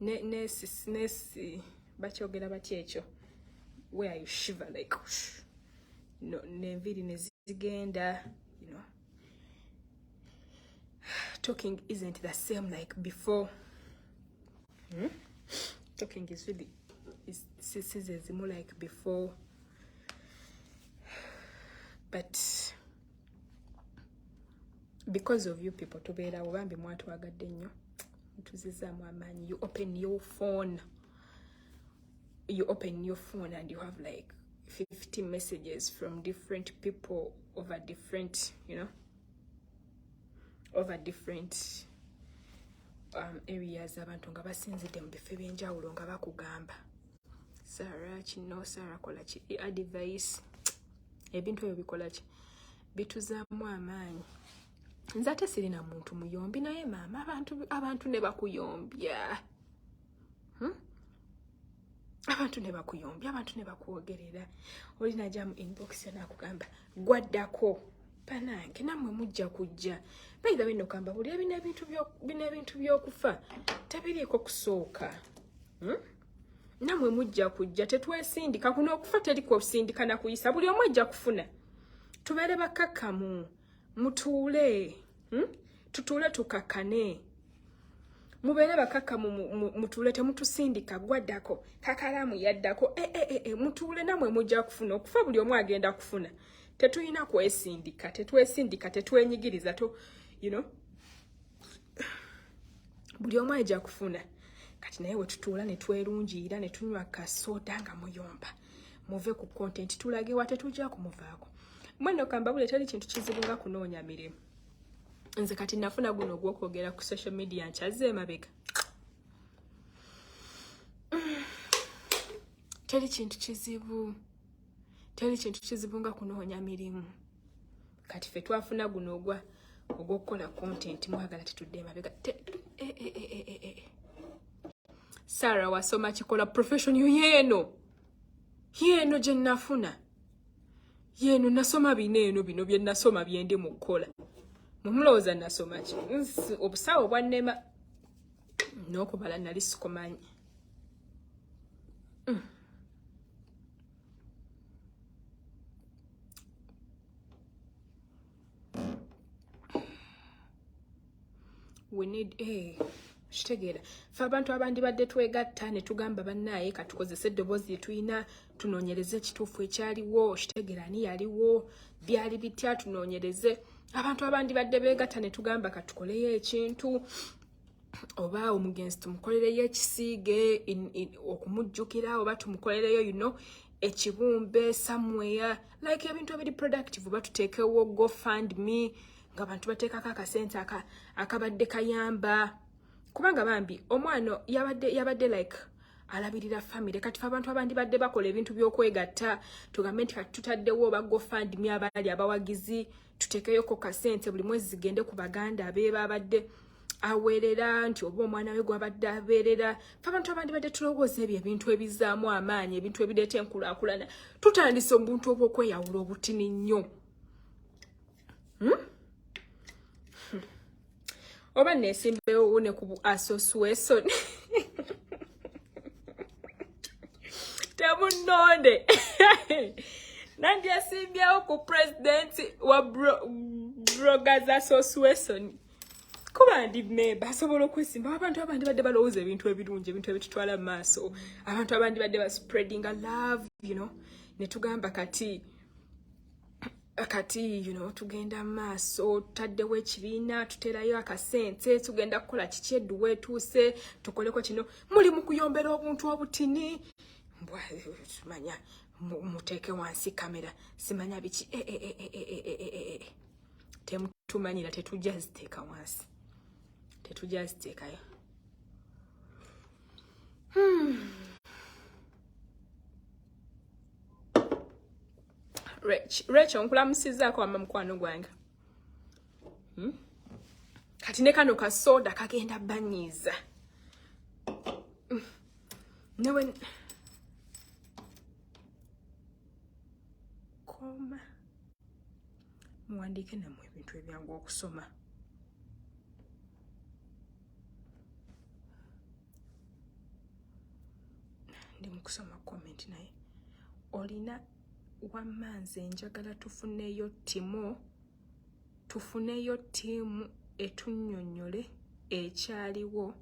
Nesi bakyogera batya ekyo where you shiver like whoosh. No, n'enviiri ne zigenda, you know. Talking isn't the same like before. Talking is really is sizezimu like before. But because of you people tubeerawo bambi mwatwagadde nnyo, mutuzizaamu amaanyi. You open your phone, you open your phone and you have like 50 messages from different people over different, you know, over different areas. Abantu nga basinzidde mu bifo ebyenjawulo nga bakugamba Sarah kino, Sarah kola ki, advice, ebintu ebyo bikola ki, bituzaamu amaanyi. Nze ate sirina muntu muyombi, naye maama abantu ne bakuyombya. Abantu ne bakuyombya, abantu ne bakwogerera. Oli najja mu inbox n'akugamba gwaddako. Banange nammwe mujja kujja. By the way, nno kamba buli bino ebintu by'okufa tebiriiko kusooka. Nammwe mujja kujja, tetwesindika kuno okufa teri kusindika na kuyisa, buli omu ajja kufuna. Tubeere bakkakkamu, mutuule, tutuule tukakkane. Mubeere bakkakkamu, mutuule temutusindika gwaddako, kakalaamu yaddako, mutuule nammwe mujja kufuna. Okufa buli omu agenda kufuna. Tetulina kwesindika, tetwesindika, tetwenyigiriza, to, you know, buli omu ajja kufuna. Kati naye we tutuula ne twerungiira ne tunywa kasoda nga muyomba, muve ku content tulage wa tetujja kumuvaako. Mweno kambabule teri kintu kizibu nga kunoonya mirimu. Nze kati nafuna guno ogw'okwogera ku social media nkyazze emabega. Teri kintu kizibu, teri kintu kizibu nga kunoonya mirimu. Kati ffe twafuna guno ogw'okukola content, mwagala tetudde emabega. Sarah wasoma kikola profession yo yeeno. Yeeno gye nafuna. Yeeno nasoma bino eno bino bye nasoma bye ndi mu kukola. Mumulowooza nasoma ki? Obusawo bwannema n'okubala nali sikumanyi. We need kitegeera ffe abantu abandibadde twegatta ne tugamba bannaaye katukozese eddoboozi lye tulina tunoonyereze ekituufu ekyaliwo, kitegeera ani yaliwo, byali bitya, tunoonyereze. Abantu abandibadde beegatta ne tugamba katukoleyo ekintu oba omugenzi tumukolereyo ekisiige okumujjukira oba tumukolereyo, you know, ekibumbe somewhere, like ebintu ebiri productive, oba tuteekewo GoFundMe ng'abantu bateekako akasente akabadde kayamba. Kubanga bambi omwana yabadde like alabirira family. Kati fe abantu abandibadde bakola ebintu by'okwegatta tugambe nti kati tutaddewo oba GoFundMe abaali abawagizi tuteekeyoko kasente buli mwezi zigende ku baganda be babadde aweerera nti oba omwana we gwabadde abeerera. Fe abantu abandi badde tulowooza ebyo ebintu ebizaamu amaanyi, ebintu ebireeta enkulaakulana, tutandise obuntu obw'okweyawula obutini nnyo. Oba neesimbewo ne ku association temunnonde nandyesimbyewo ku president wa Bloggers Association kuba ndi memba, asobola okwesimba. Abantu abandi badde balowooza ebintu ebirungi, ebintu ebitutwala mu maaso, abantu abandi badde baspreadinga love, ne tugamba kati kati tugenda mu maaso, tutaddewo ekibiina, tuterayo akasente, tugenda kukola kiki, edduwa etuuse tukoleko kino. Muli mu kuyombera obuntu obutini, manya muteeke wansi kamera, simanya biki. Temutumanyira, tetujja ziteeka wansi, tetujja ziteekayo. Rachel, nkulamusizaako wamma mukwano gwange. Kati ne kano kasoda kagenda banyiiza. Newe koma muwandiike nammwe ebintu ebyangu okusoma. Ndi mu kusoma comment, naye olina wamma nze njagala tufuneyo timo, tufuneyo ttiimu etunnyonnyole ekyaliwo,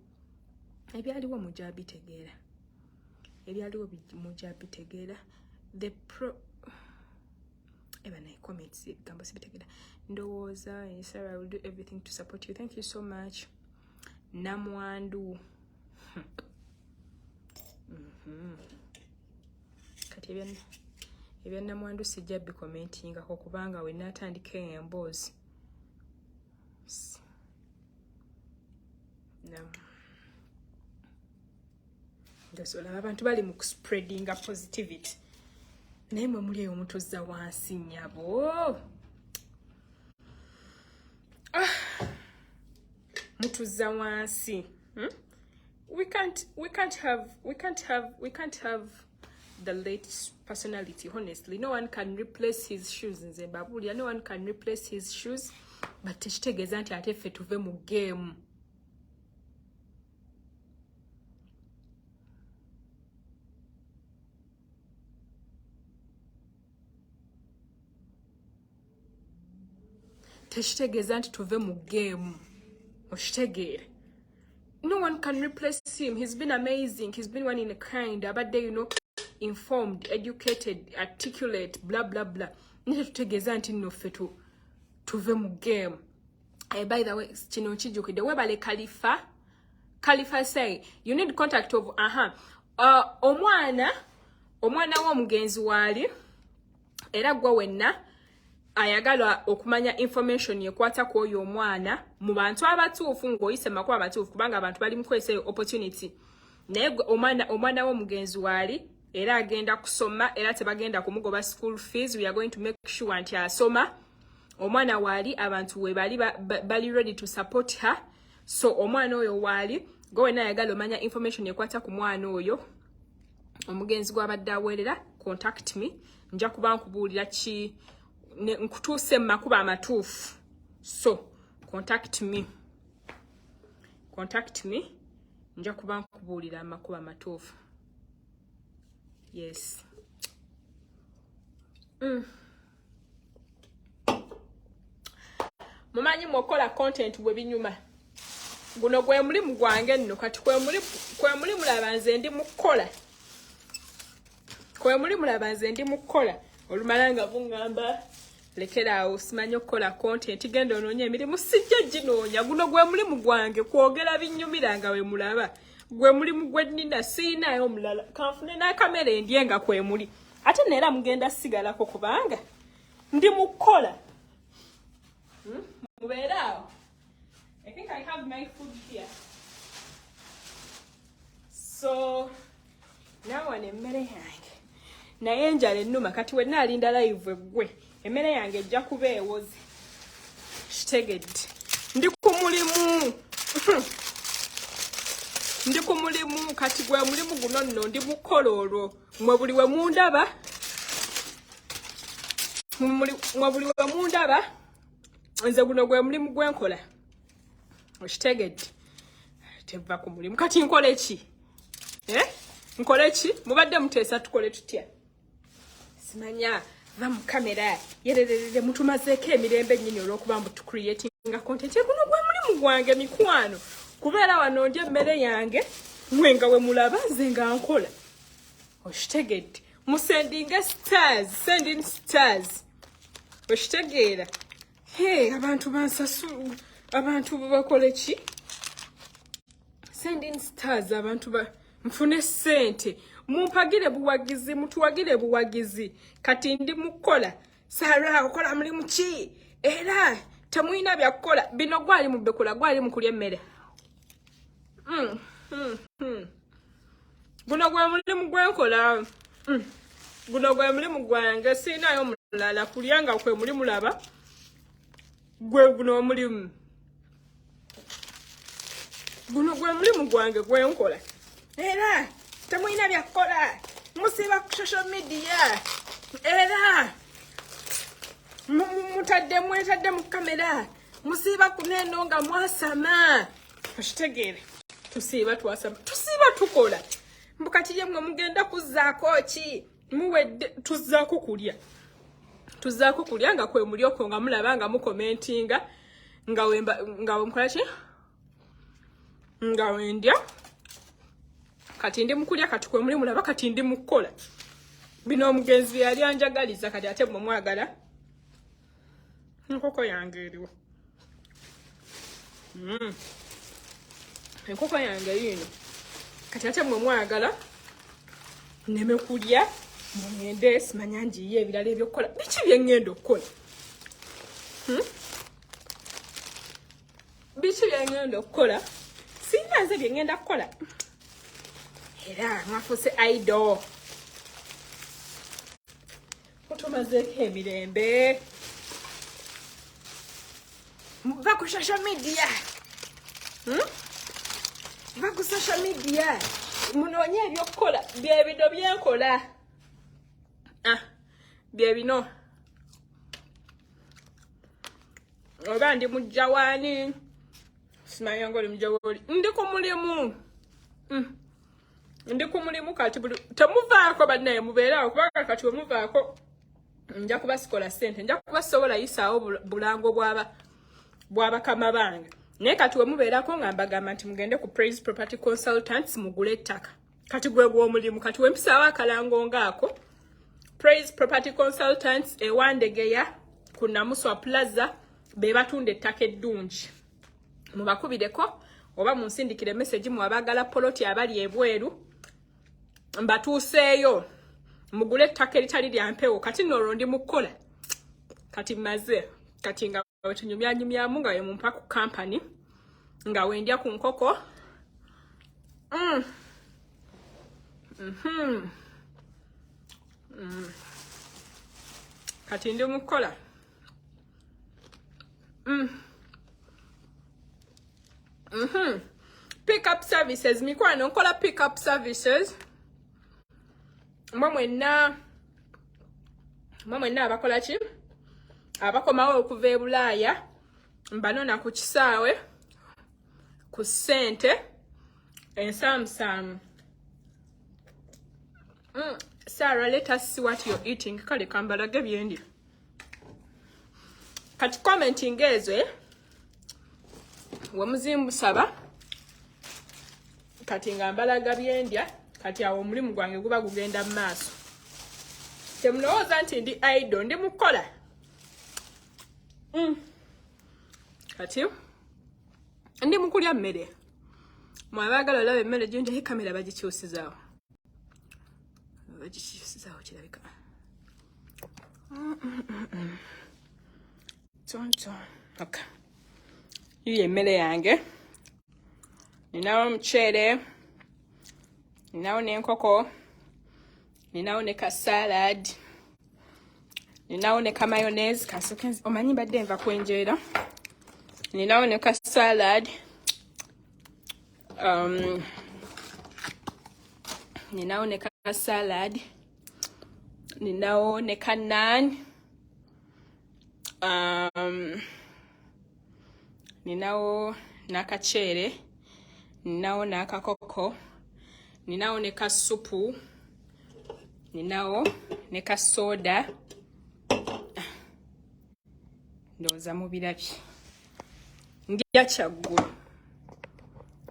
ebyaliwo mujja bitegeera, ebyaliwo mujja bitegeera. The pro eba naye comments ebigambo sibitegeera. Ndowooza Sarah will do everything to support you. Thank you so much, namwandu. Kati ebya namwandu sijja bicommentingako kubanga we naatandika emboozi olaba abantu bali mu kuspreadinga positivity, naye mwe muli eyo mutuzza wansi nnyabo. Ah, mutuzza wansi. We can't have the late personality. Honestly, no one can replace his shoes. Nze mbabuulira, no one can replace his shoes, but tekitegeeza nti ate ffe tuve mu game. Tekitegeeza nti tuve mu game, okitegeere. No one can replace him. He's been amazing, he's been one in a kind. Abadde informed, educated, articulate, blah blah blah. Naye tetutegeeza nti nno ffe tuve mu game. By the way, kino nkijjukidde, webale Khalifa. Khalifa say you need contact of aha omwana w'omugenzi waali, era gwe wenna ayagala okumanya information ekwata ku oyo omwana mu bantu abatuufu, ng'oyise mu makubo amatuufu, kubanga abantu bali mu kukozesa eyo opportunity. Naye omwana w'omugenzi waali, era agenda kusoma, era tebagenda kumugoba school fees. We are going to make sure nti asoma. Omwana waali, abantu we bali bali ready to support her. So omwana oyo waali, gwe wenna ayagala omanya information ekwata ku mwana oyo omugenzi gw'abadde aweerera, contact me, nja kuba nkubuulira ki, nkutuuse mu makubo amatuufu. So contact me, contact me, nja kuba nkubuulira amakubo amatuufu. Yes. Mumanyi mwokola content bwe binyuma, guno gwe mulimu gwange nno. Kati kwe muli mulaba nze ndi mu kukola, kwe muli mulaba nze ndi mu kukola. Olumala nga buŋŋamba lekeraawo, simanyi okukola content, genda onoonya emirimu. Sijja ginoonya, guno gwe mulimu gwange, kwogera binyumira nga we mulaba. Gwe mulimu gwe nnina, siinayo omulala. Kanfune n'akamere ndye nga kwe muli, ate neera mugenda sigalako kubanga ndi mu kukola. Mubeere awo. I think I have my food here. So naawano emmere yange, naye enjala ennuma. Kati wenna alinda live eggwe, emmere yange ejja kuba ewoze. Kitegedde, ndi ku mulimu. Ndi ku mulimu kati, gwe mulimu guno nno ndi mukola. Olwo mwe buli we mundaba, mwe buli we mundaba, nze guno gwe mulimu gwenkola. Okitegedde? Teva ku mulimu. Kati nkole ki, eh? Nkole ki? Mubadde muteesa tukole tutya? Simanya va mu kamera yererere, mutumazeeko emirembe nnyini olw'okuba mbu tucreatinga content. Guno gwe mulimu gwange, mikwano, kubeera wano ndya emmere yange, mwe nga we mulaba nze nga nkola. Okitegedde? Musendinga stars, sending stars. Okitegeera? Hey, abantu bansasu, abantu bakole ki? Sending stars, abantu ba nfune ssente. Mumpagire buwagizi, mutuwagire buwagizi. Kati ndi mukukola. Sara, okola mulimu ki? Era temulina byakukola bino. Gwali mubekula, gwali mukulya emmere. Guno gwe mulimu gwenkola. Guno gwe mulimu gwange, siinayo mulala. Kulya nga kwe mulimu, laba gwe guno omulimu, guno gwe mulimu gwange gwenkola. Era temulina byakukola, musiiba ku social media, era mutadde, mwetadde mu kamera, musiiba ku neno nga mwasama. Okitegeere? Tusiiba twasama, tusiiba tukola. Mbukati ye mwe mugenda kuzzaako ki? Muwedde. Tuzzaako kulya, tuzzaako kulya nga kwe muli okwo nga mulaba nga mucommentinga nga wemba nga wenkola ki, nga wendya. Kati ndi mukulya, kati kwe muli mulaba, kati ndi mukukola bino omugenzi bye yali anjagaliza. Kati ate bwe mwagala enkoko yange eriwo. Enkoko yange yiino. Kati ate mwe mwagala neme kulya, mugende simanya njiye ebirala ebyokukola. Biki byeŋŋenda okukola? Hmm? Biki byeŋŋenda okukola? Sirina nze byeŋŋenda kukola. Era mwafuuse idle, mutumazeeko emirembe. Va ku social media. Hmm? Va ku social media, munoonye ebyokukola. Byebino byenkola. Ah, byebino. Oba ndi mujjawaani, simanya nga oli mujjawoli. Ndi ku mulimu. Ndi ku mulimu kati. Buli temuvaako, bannaye, mubeeraawo, kubanga kati wemuvaako nja kuba sikola ssente, nja kuba sobola yisaawo bulango bwaba bwabakama bange. Naye kati wemubeerako nga mbagamba nti mugende ku Praise Property Consultants mugule ettaka. Kati gwe gw'omulimu. Kati wempisaawo akalango ngaako, Praise Property Consultants ewandegeya ku Namuswa Plaza, be batunda ettaka eddungi. Mubakubireko oba munsindikire message mu abaagala poloti abali ebweru, mbatuuseeyo mugule ettaka eritali lya mpewo. Kati nno olwo ndi mu kukola. Kati mmaze, kati nga wetunyumyanyumyamu nga wemumpa ku company nga wendya ku nkoko. Kati ndi mu kukola. Pick up services, mikwano, nkola pick up services. Mwe mwenna, mwe mwenna abakola ki, abakomawo okuva e Bulaaya, mbanona ku kisaawe ku ssente ensaamusaamu. Sarah, let us see what you're eating. Kale kambalage byendya. Kati commenting ezo, eh? Wemuzimbusaba kati nga mbalaga byendya. Kati awo omulimu gwange guba gugenda mu maaso. Temulowooza nti ndi idle, ndi mukukola. Kati ndi mukulya mmere. Mwabaagala olaba emmere gyenjayo, kamera bagikyusizaawo, bagikyusizaawo kirabika. Tonto. Okay, yiyo emmere yange. Ninawo omuceere, ninawo n'enkoko, ninawo ne ka salad, ninawo ne ka mayonnaise. Kansooke omanyi mbadde nva kwenjeera. Ninawo ne ka salad. Ninawo ne ka salad, ninawo ne ka naan, ninawo n'akaceere, ninawo n'akakoko, ninawo ne ka supu, ninawo ne ka soda. Ndowooza mubirabye. Ndya kyaggulo,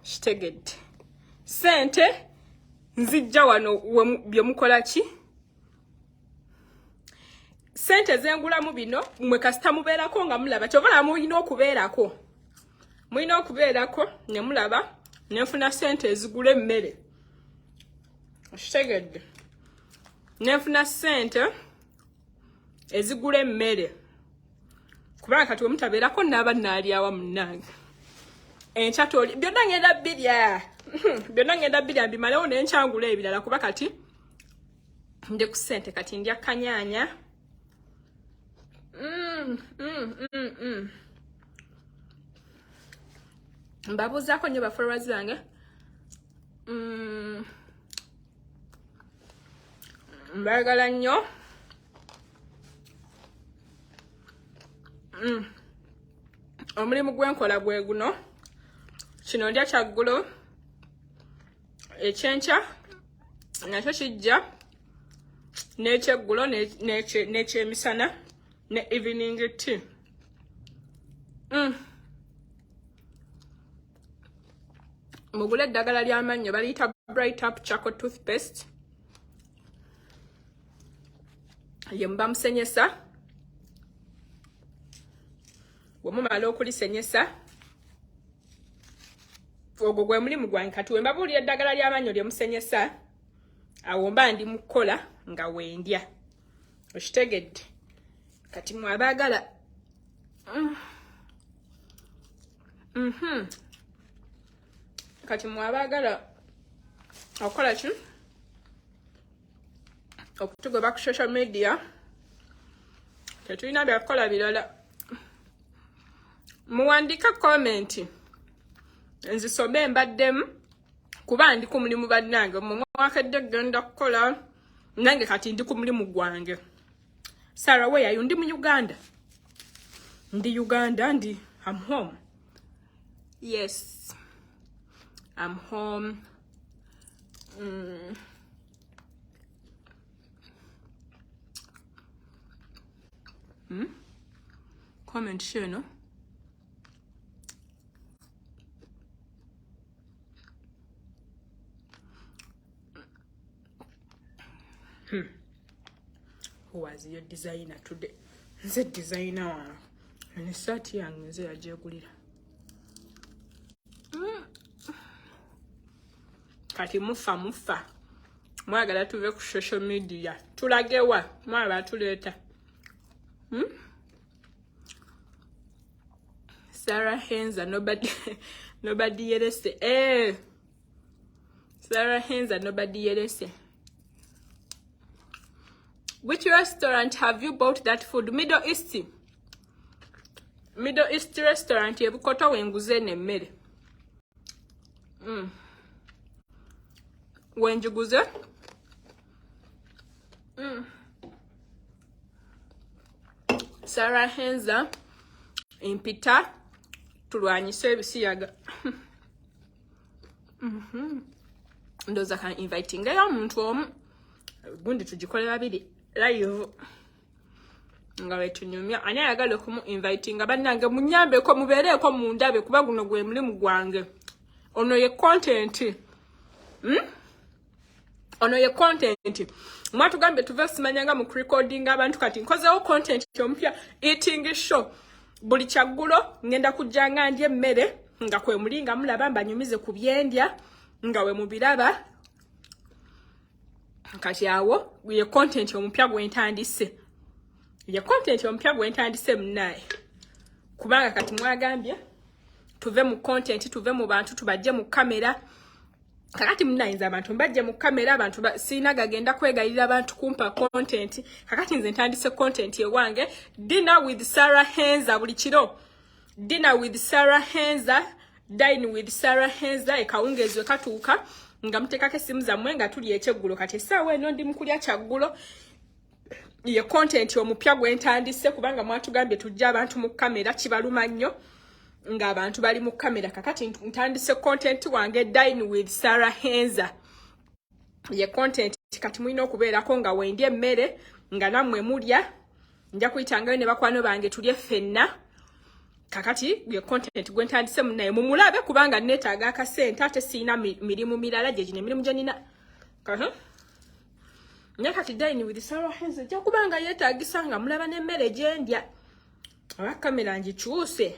kitegedde. Sente nzijja wano bye mukola ki? Sente zengulamu bino mwe kasita mubeerako nga mulaba, kyova laba mulina okubeerako, mulina okubeerako ne mulaba nenfuna sente ezigula emmere, kitegedde. Nenfuna sente ezigula emmere kubanga kati wemutabeerako naaba naalyawa munnange. Enkya toli byonna ngenda birya, byonna ngenda birya mbimalewo nenkyangula ebirala kuba kati ndi ku ssente. Kati ndya kanyaanya. Mbabuuzaako nnyo ba followers bange. Mbaagala nnyo. Omulimu gwenkola gwe guno. Kino ndya kyaggulo, ekyenkya nakyo kijja, n'ekyeggulo n'ekyemisana ne evening tea. Mugule eddagala ly'amannyo baliyita Bright Up Charcoal Toothpaste, ye muba musenyesa. Bwe mumala okulisenyesa, ogwo gwe mulimu gwange. Kati we mbabuulira eddagala ly'amannyo lye musenyesa, awo mba ndi mu kukola nga wendya, okitegedde. Kati mwe abaagala Kati mwe abaagala okukola ki, okutugoba ku social media, tetulina byakukola birala. Muwandiike comment nzisome mbaddemu, kuba ndi ku mulimu bannange. Mwe mwakedde genda kukola, nange kati ndi ku mulimu gwange. Sarah, where are you? Ndi mu Uganda, ndi Uganda, ndi I'm home. Yes, I'm home. Comment share, no? Who was your designer today? Nze designer wange. Eno essaati yange nze yagyegulira. Kati mufa mufa, mwagala tuve ku social media tulagewa? Mwaba tuleeta. Sarah Henza, nobody nobody yerese. Eh, Sarah Henza, nobody yerese. Which restaurant have you bought that food? Middle East, Middle East restaurant ebukoto wenguze nemmere. Wenjiguze. Sarah Henza, mpita tulwanyise ebisiyaga. Ndowooza kan invitingayo omuntu omu, gundi tugikole babiri live nga wetunyumya. Ani ayagala okumu invitinga? Bannange munyambeko, mubeereeko mundabe, kuba guno gwe mulimu gwange. Ono ye content. Ono ye content. Mwatugambye tuve simanyanga mu recording abantu, kati nkozewo content omupya, eating show. Buli kyaggulo ngenda kujja nga ndya emmere nga kwe muli nga mulaba, mbanyumize ku byendya nga we mubiraba. Kati awo ye content omupya gwentandise, ye content omupya gwentandise munaye, kubanga kati mwagambye tuve mu content, tuve mu bantu, tubajje mu kamera. Kakati munayinza abantu mbajje mu kamera, abantu sirina gagenda kwegayirira abantu kumpa content. Kakati nze ntandise content ewange, Dinner with Sarah Henza, buli kiro Dinner with Sarah Henza. Dine with Sarah Henza ekawungeezi we katuuka nga muteekako essimu zammwe nga tuli ekyeggulo. Kati essaawa eno ndi mu kulya kyaggulo, ye content omupya gwe ntandise, kubanga mwatugambye tujja abantu mu kamera, kibaluma nnyo ng'abantu bali mu kamera. Kakati ntandise content wange, Dine with Sarah Henza ye content. Kati mulina okubeerako nga wendi emmere nga nammwe mulya. Nja kuyitangayo ne bakwano bange tulye ffenna. Kakati ye content gwe ntandise, munaye mumulabe, kubanga neetaaga akasente ate siina mirimu mirala. Gye gino emirimu gye nina. Naye kati Dine with Sarah Henza ejja kubanga yeetaagisa nga mulaba n'emmere gye ndya. Oba kamera ngikyuse?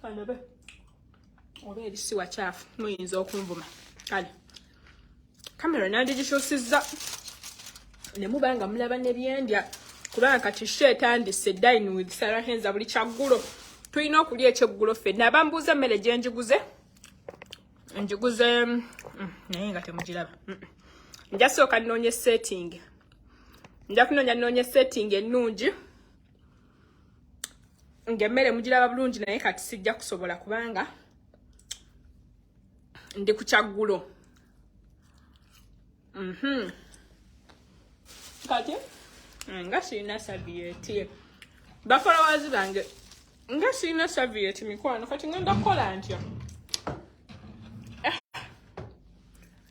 Kanabe oba eri si wakyafu, muyinza okunvuma. Kale kamera nandigikyusizza ne muba nga mulaba ne byendya, kubanga kati show etandise, Dine with Sarah Henza. Buli kyaggulo tulina okulya ekyeggulo ffenna. Abambuuza emmere gye njiguze, njiguze naye nga temugiraba. Nja sooka nnoonye setting, nja kunoonya nnoonye setting ennungi ng'emmere mugiraba bulungi, naye kati sijja kusobola kubanga ndi ku kyaggulo. Kati nga sirina serviette, bafollowers bange, nga sirina serviette, mikwano, kati ngenda kukola ntya?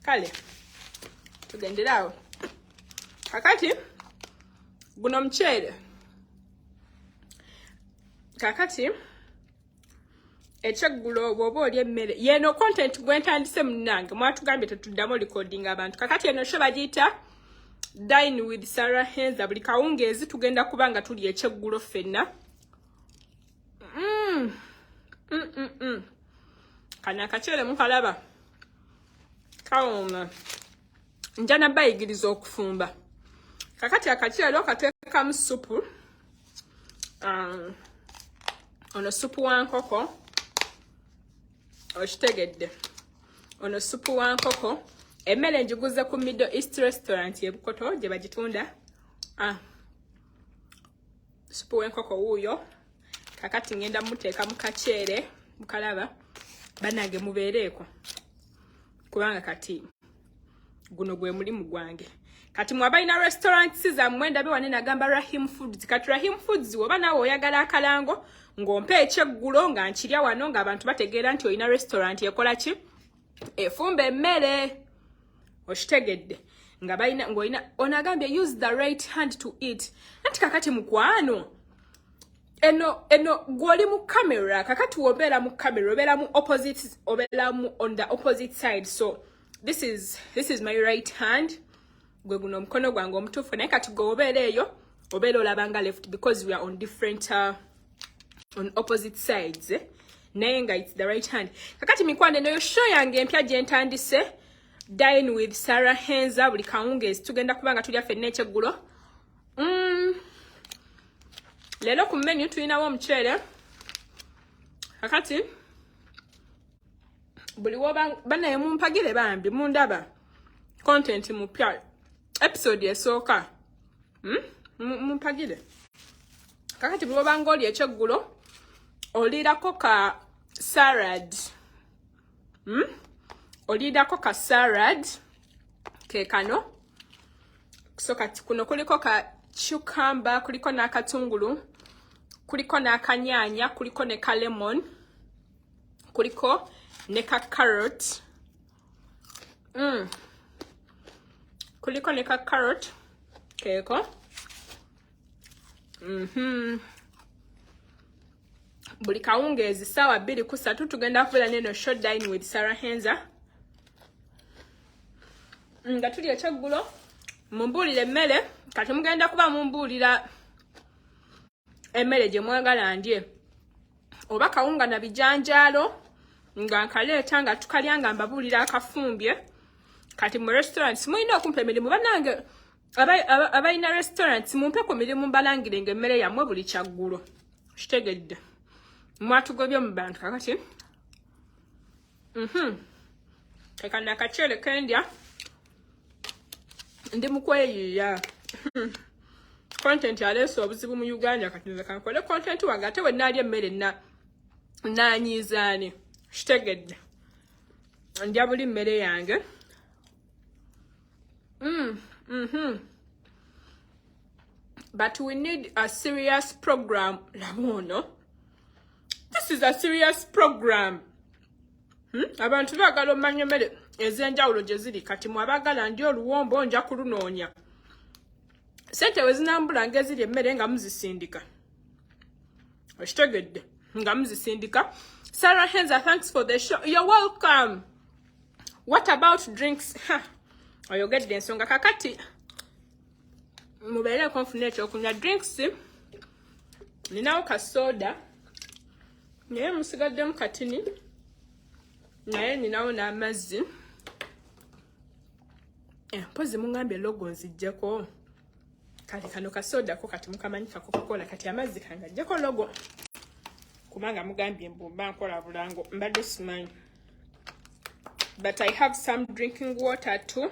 Kale tugendere awo. Kakati guno muceere. Kakati ekyeggulo bw'oba oli emmere yeno content gwe ntandise, munnange mwatugambye tetuddamu recording abantu. Kakati eno show bagiyita Dine with Sarah Henza. Buli kawungeezi tugenda kuba nga tuli ekyeggulo ffenna. Kano akaceere mukalaba kawooma. Nja nabayigiriza okufumba. Kakati akaceere okateekamu supu. Ono supu wa nkoko, okitegedde? Ono supu wa nkoko. Emmere njiguze ku Middle East Restaurant e Bukoto gye bagitunda. Supu w'enkoko wuuyo. Kakati ngenda muteeka mu kaceere, mukalaba? Bannange, mubeereeko, kubanga kati guno gwe mulimu gwange. Kati mwe abalina restaurants zammwe, ndabe wane nagamba Rahim Foods. Kati Rahim Foods, oba naawe oyagala akalango ng'ompa ekyeggulo nga nkirya wano, ng'abantu bategeera nti olina restaurant ekola ki, efumba emmere, okitegedde? Nga balina ng'olina ono agambye, "Use the right hand to eat." Anti kakati mukwano, eno gw'oli mu camera. Kakati wobeera mu camera, obeera mu opposite, obeera mu on the opposite side. So this is my right hand, gwe guno omukono gwange omutuufu. Naye kati gwe obeera eyo, obeera olabanga left because we are on different on opposite sides, eh? Naye nga it's the right hand. Kakati mikwano, eno yo show yange empya gye ntandise, Dine with Sarah Henza. Buli kawungeezi tugenda kuba nga tulya ffenna ekyeggulo. Leero ku menu tulinawo omuceere. Kakati buli woba banaye mumpagire bambi, mundaba content mupya, episode esooka, Mumpagire. Kakati buli wobanga oli ekyeggulo, oliirako ka salad, Oliirako ka salad ke kano. So kati kuno kuliko ka cucumber, kuliko n'akatungulu, kuliko n'akanyaanya, kuliko ne ka lemon, kuliko ne ka carrot. Kuliko ne ka carrot keeko. Buli kawungeezi ssaawa 2 ku 3 tugenda kubeera neno show, Dine with Sarah Henza, nga tuli ekyeggulo. Mumbuulire emmere. Kati mugenda kuba mumbuulira emmere gye mwagala ndye, oba kawunga na bijanjaalo nga nkaleeta nga tukalya nga mbabuulira akafumbye. Kati mu restaurants mulina okumpa emirimu, bannange. Abalina restaurants, mumpe ku mirimu, mbalangire nga emmere yammwe buli kyaggulo, kitegedde? Mwatugobye mu bantu. Kakati kekano akaceere kendya, ndi mukweyiiya. Content aleese obuzibu mu Uganda. Kati nze kankole content wange, ate we naalya emmere na Nanyiizaani kitegedde ndya buli mmere yange. But we need a serious program. Laba ono, this is a serious program. Abantu baagala omanya emmere ez'enjawulo gye ziri. Kati mwabagala ndi oluwombo nja kulunoonya. Sente we zinambula ng'eziri emmere nga muzisindika, okitegedde, nga muzisindika. Sarah Henza, thanks for the show. You're welcome. What about drinks? Oyogedde ensonga. Kakati mubeereko nfuna ekyokunywa. Drinks ninawo ka soda, naye musigaddemu katini, naye ninawo n'amazzi. Mpozi mungambye logo nzijjeko. Kale kano kasodako kati mukamanyi ka Coca-Cola. Kati amazzi kangajjeko logo kubanga mugambye mbumba nkola bulango, mbadde simanyi. But I have some drinking water too,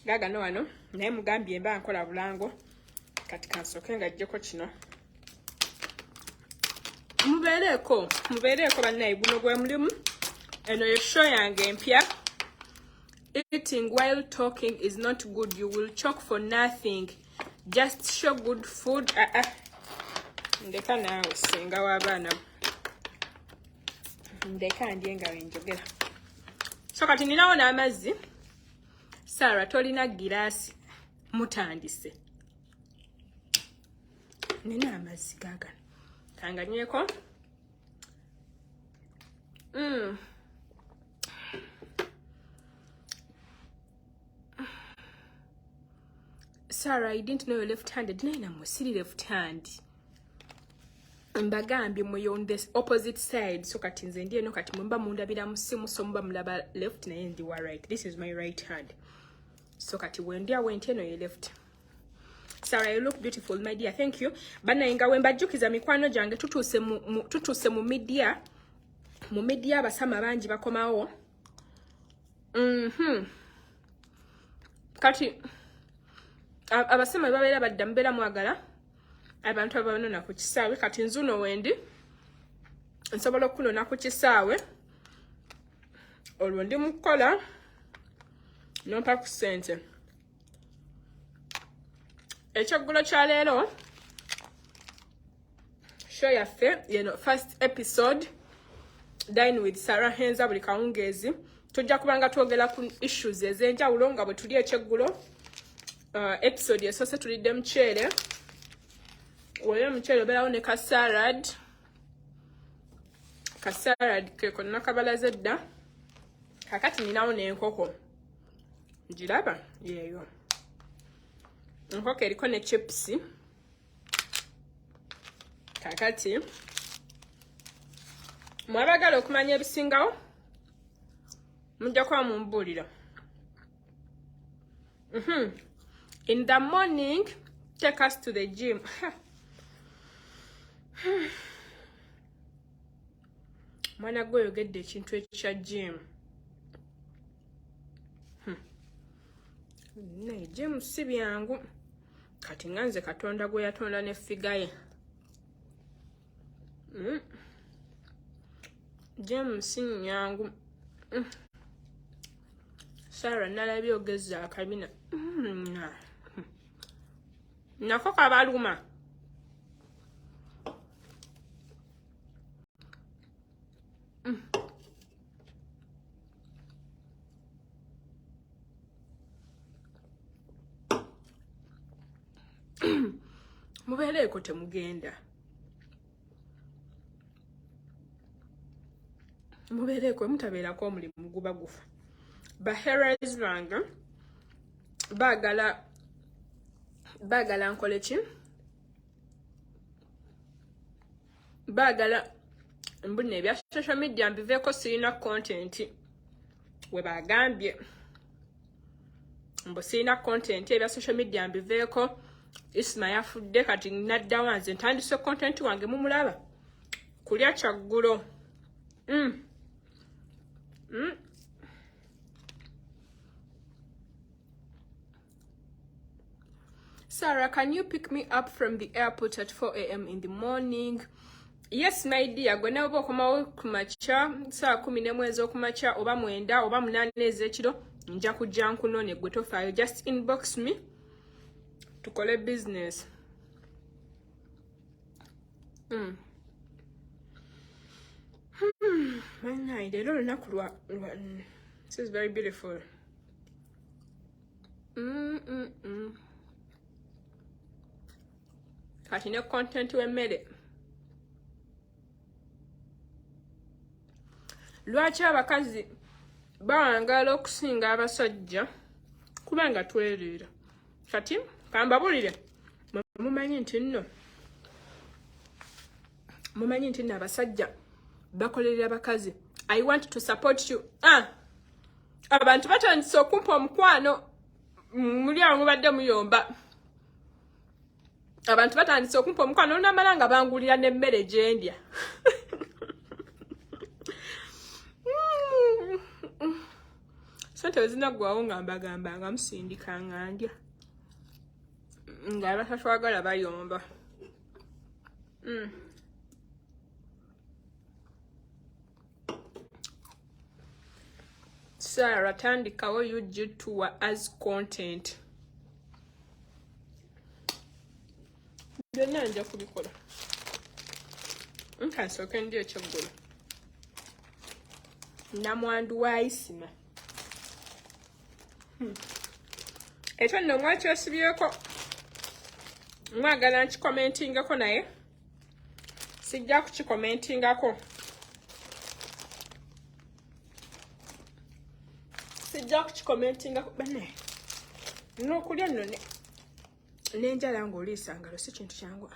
gagano wano, naye mugambye mba nkola bulango. Kati kansooke ngajjeko kino. Mubeereko, mubeereko bannaye, guno gwe mulimu. Eno ye show yange empya. Eating while talking is not good, you will choke for nothing. Just show good food. Ah, ah. Ndeka naawe, singa w'abaana, ndeka ndye nga wenjogera. So kati ninawo n'amazzi. Sarah, tolina giraasi? Mutandise. Nina amazzi gaagano, kanganyweko. Sarah, I didn't know you're left-handed. Naye nammwe siri left hand. Mbagambye mwe on the opposite side. So kati nze ndi eno, kati mwe mundabira mu ssimu, so muba mulaba left, naye ndi wa right. This is my right hand. So kati wendi awo enti eno ye left. Sarah, you look beautiful, my dear. Thank you. Bannaye nga we mbajjukiza mikwano gyange, tutuuse mu media. Mu media abasama bangi bakomawo. Kati abasama babeera badda mubeera mwagala abantu abanona ku kisaawe. Kati nzuno wendi nsobola okunona ku kisaawe, olwo ndi mu kukola nompa ku ssente. Ekyeggulo kya leero, show yaffe yeno, first episode, Dine with Sarah Henza. Buli kawungeezi tujja kubanga twogera ku issues ez'enjawulo nga bwe tuli ekyeggulo. Episode esoose tulidde muceere. Wali omuceere obeerawo ne kasalad, kasalad keko nakabalaza edda. Kakati ninawo n'enkoko, ngiraba yeeyo enkoko eriko ne chips. Kakati mwabagala okumanya ebisingawo mujja kuba mumbuulira. In the morning, take us to the gym. Mwana gwe oyogedde ekintu ekya gym. Naye gym si byangu. Kati nga nze Katonda gwe yatonda ne figure ye. Gym si nyangu. Sarah, nalabye ogezza akabina. Nako kabaluma. Mubeereeko temugenda. Mubeereeko, mutabeerako omulimu guba gufa. Baherers bange baagala nkole ki? Baagala mbuna ebya social media mbiveeko, sirina content. We bagambye mbu sirina content, ebya social media mbiveeko. Isma yafudde, kati nadda wanze ntandise content wange. Mumulaba kulya kyaggulo. Sarah, can you pick me up from the airport at 4 a.m. in the morning? Yes my dear, gwe nawe okomawo ku makya saa 11 ez'okumakya oba 9 oba 8 ez'ekiro, nja kujja nkunone, gwe tofaayo, just inbox me tukole business. Banaye leero olunaku lwa, this is very beautiful. Kati ne content w'emmere. Lwaki abakazi bawangaala okusinga abasajja? Kubanga tweriira. Kati kambabulire, mumanyi nti nno abasajja bakolerera bakazi. I want to support you. Abantu batandise okumpa omukwano, muli awo mubadde muyomba. Abantu batandise okumpa omukwano, olunamala nga bangulira n'emmere gye ndya. Sente wezinaggwawo nga mbagamba nga musindika nga ndya, nga abatatwagala bayomba. Sarah, tandikawo UG tour as content. Byonna nja kubikola. Nkansooke ndi ekyeggulo. Namwandu wa Isima. Ekyo nno mwakyesibyeko, mwagala nkikomentingako, naye sijja kukikomentingako. Sijja kukikomentingako bane. N'okulya nno n'enjala ng'oliisa ngalo si kintu kyangu.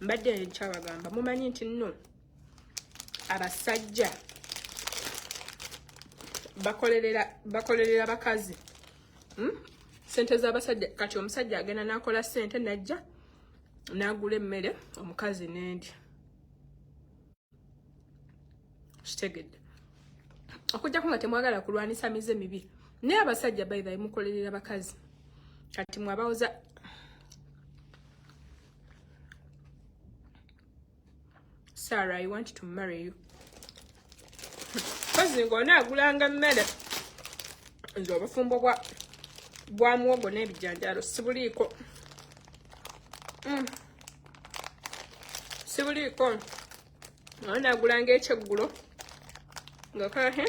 Mbadde nkyabagamba, mumanyi nti nno abasajja bakolerera bakazi. Sente z'abasajja, kati omusajja agenda n'akola sente n'ajja n'agula emmere omukazi n'endya. Kitegedde. Okujjako nga temwagala kulwanisa mize mibi. Naye abasajja by the way mukolerera bakazi. Kati mwabawoza Sarah, I want to marry you. Kazi ng'onaagulanga mmere. Nze obufumbo bwa muwogo n'ebijanjaalo sibuliiko. Sibuliiko. Onaagulanga ekyeggulo nga kahe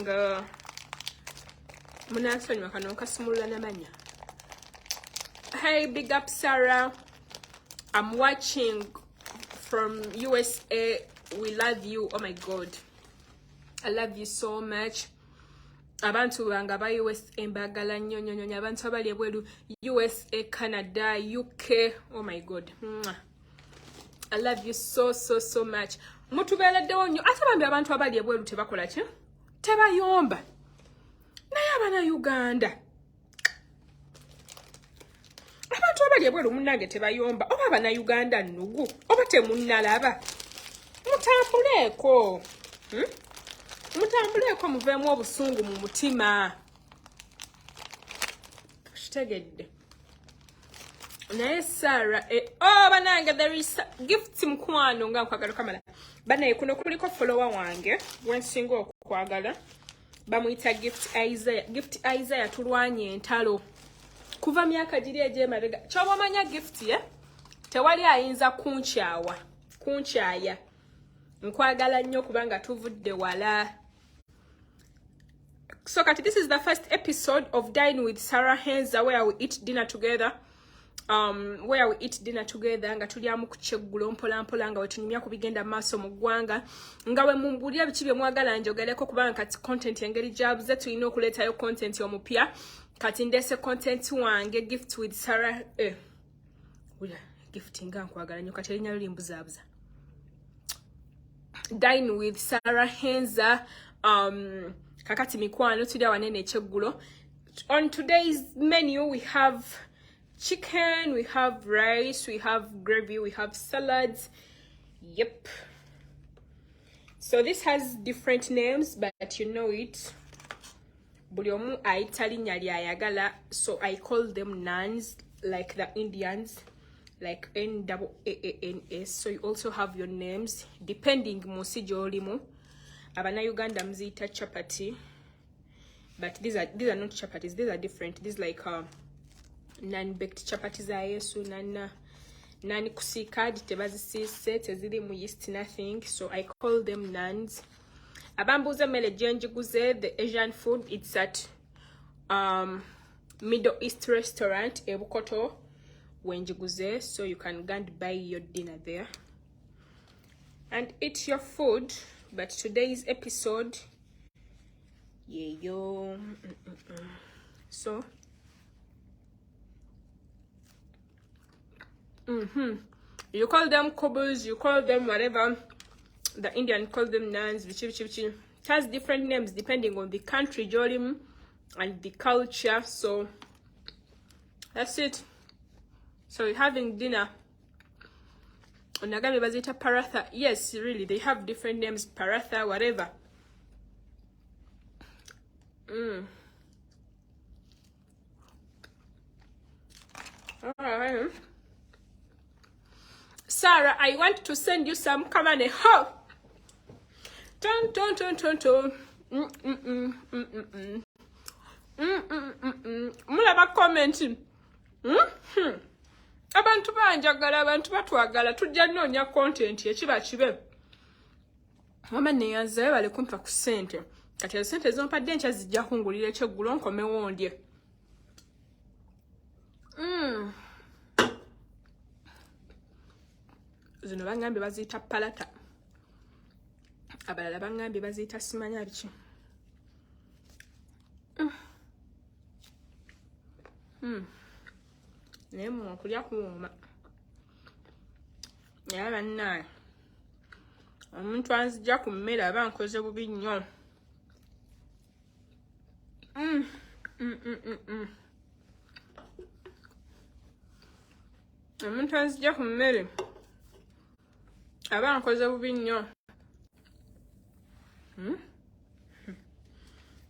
nga munansonyiwa kano nkasimulula n'amanya. Hey, big up Sarah. I'm watching from USA. We love you. Oh my God, I love you so much. Abantu bange aba USA mbagala nnyo nnyo nnyo. Abantu abali ebweru, USA, Canada, UK. Oh my God. Mwah. I love you so so so much. Mutubeereddewo nnyo. Ate bambi abantu abali ebweru tebakola ki? Tebayomba. Naye abana Uganda, abantu abali ebweru munnange tebayomba. Oba abana Uganda nnugu, oba temunnalaba. Mutambuleeko. Mutambuleeko muveemu obusungu mu mutima. Kitegedde. Naye Sarah, oh banange, there is gift mukwano nga nkwagala kamala. Banaye kuno kuliko follower wange wensinga okwagala. Bamuyita Gift Isaiah. Gift Isaiah tulwanye entalo kuva myaka giri egy'emabega. Ky'oba omanya Gift ye tewali ayinza kunkyawa, kunkyaya. Nkwagala nnyo kubanga tuvudde wala. So kati this is the first episode of Dine with Sarah Henza, where we eat dinner together. Where we eat dinner together nga tulyamu ku kyeggulo mpola mpola nga wetunyumya ku bigenda mu maaso mu ggwanga, nga we mumbulira biki bye mwagala njogereko, kubanga kati content engeri gyabuze tulina okuleetayo content omupya. Kati ndeese content wange Gift with Sarah. Gift nga nkwagala nnyo, kati erinnya lyo limbuzaabuza. Dine with Sarah Henza. Kakati mikwano tulya wanene ekyeggulo. On today's menu we have chicken, we have rice, we have gravy, we have salads. Yep. So this has different names, but you know it. Buli omu ayita linnya lyayagala, so I call them naans, like the Indians, like N-A-A-N-S. So you also have your names depending mu nsi gy'olimu. Abannayuganda muziyita chapati, but these are not chapatis, these are different. These like naan baked chapati za Yesu, naan naan kusiika, tebazisiise, teziri mu yeast, nothing. So I call them naans. Abambuuza emmere gyenjiguze, the Asian food, it's at Middle East Restaurant ebukoto wenjiguze, so you can go and buy your dinner there and eat your food. But today's episode yeyo. So you call them cobbles, you call them whatever. The Indian call them naans, bichi bichi bichi. It has different names depending on the country gy'olimu and the culture. So that's it. So we're having dinner. Onagambye baziyita paratha. Yes, really, they have different names, paratha, whatever. All right. Sarah, I want to send you some kamane. Ho! Dun, dun, dun, dun, dun. Mulaba comment. Abantu banjagala, abantu batwagala, tujja nnoonya content ekiba kibe. Mama neyanzayo bale kumpa ku ssente. Kati ezo ssente zompadde enkya zijja kungulira ekyeggulo nkomewo ndye. Zino bangambye baziyita palata. Abalala bangambye baziyita simanya biki. Naye mmwe okulya kuwooma. Naye bannange omuntu anzija ku mmere aba nkoze bubi nnyo. Omuntu anzija ku mmere aba nkoze bubi nnyo.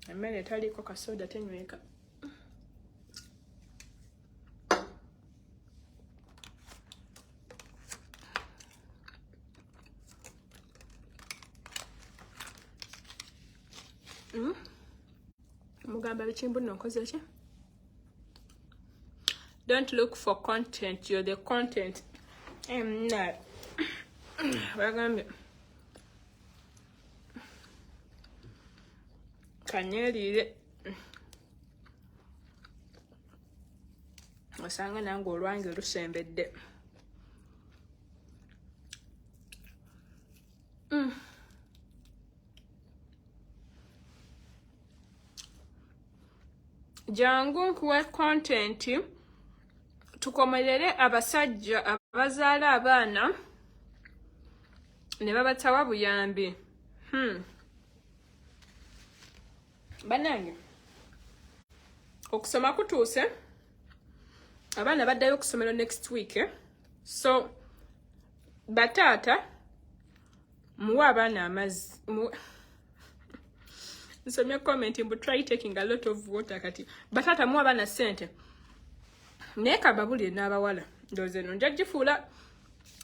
Emmere etaliiko kasoda tenyweka. Mugamba biki mbu nno nkoze ki? Don't look for content, you're the content. No. Bagambye kanyeeriire osanga nange olwange lusembedde. Jangu nkuwe content, tukomerere abasajja abazaala abaana ne babatawa buyambi. Bannange okusoma kutuuse, abaana baddayo okusomero next week, eh? So bataata muwe abaana amazzi. Nsomye comment mbu try taking a lot of water. Kati bataata muwe abaana ssente, naye kababulire n'abawala. Ndowooza eno nja gifuula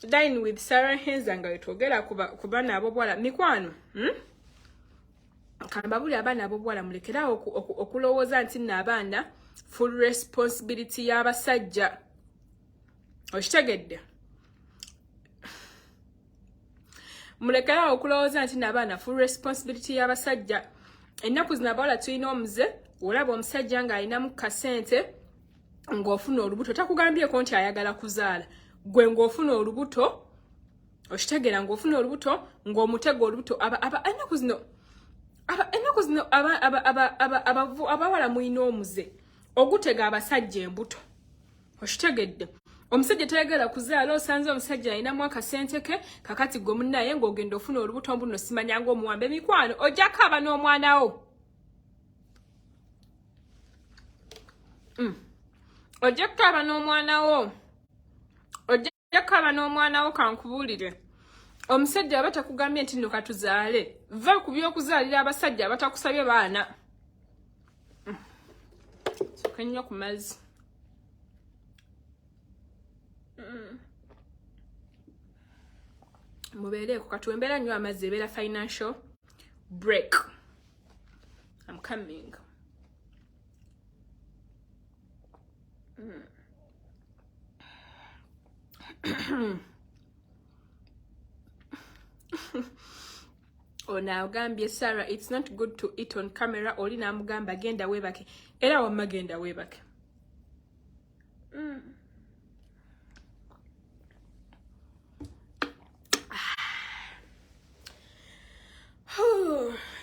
Dine with Sarah Henza nga wetwogera ku baana ab'obuwala. Mikwano, Kambabulire abaana ab'obuwala, mulekeraawo okulowooza nti nno abaana full responsibility y'abasajja. Okitegedde? Mulekeraawo okulowooza nti nno abaana full responsibility y'abasajja. Ennaku zino abawala tulina omuze, olaba omusajja ng'alinamu kasente ng'ofuna olubuto, takugambyeko nti ayagala kuzaala. Gwe ng'ofuna olubuto, okitegeera, ng'ofuna olubuto, ng'omutega olubuto. Ennaku zino abawala mulina omuze ogutega abasajja embuto. Okitegedde? Omusajja tayagala kuzaala, osanze omusajja alinamu akasente ke, kakati gwe munnaye ng'ogenda ofuna olubuto mbuno simanya ng'omuwamba. Emikwano, ojjako aba n'omwana wo. Ojja kukaaba n'omwana wo, ojja kukaaba n'omwana wo. Kankubuulire, omusajja aba takugambye nti nno katuzaale, va ku by'okuzaalira abasajja abatakusabye baana. Kanywa ku mazzi. Mubeereeko kati wembeera nywa amazzi ebeera financial break. I'm coming. Ono agambye Sarah, it's not good to eat on camera. Oli n'amugamba genda weebake, era wamma genda weebake.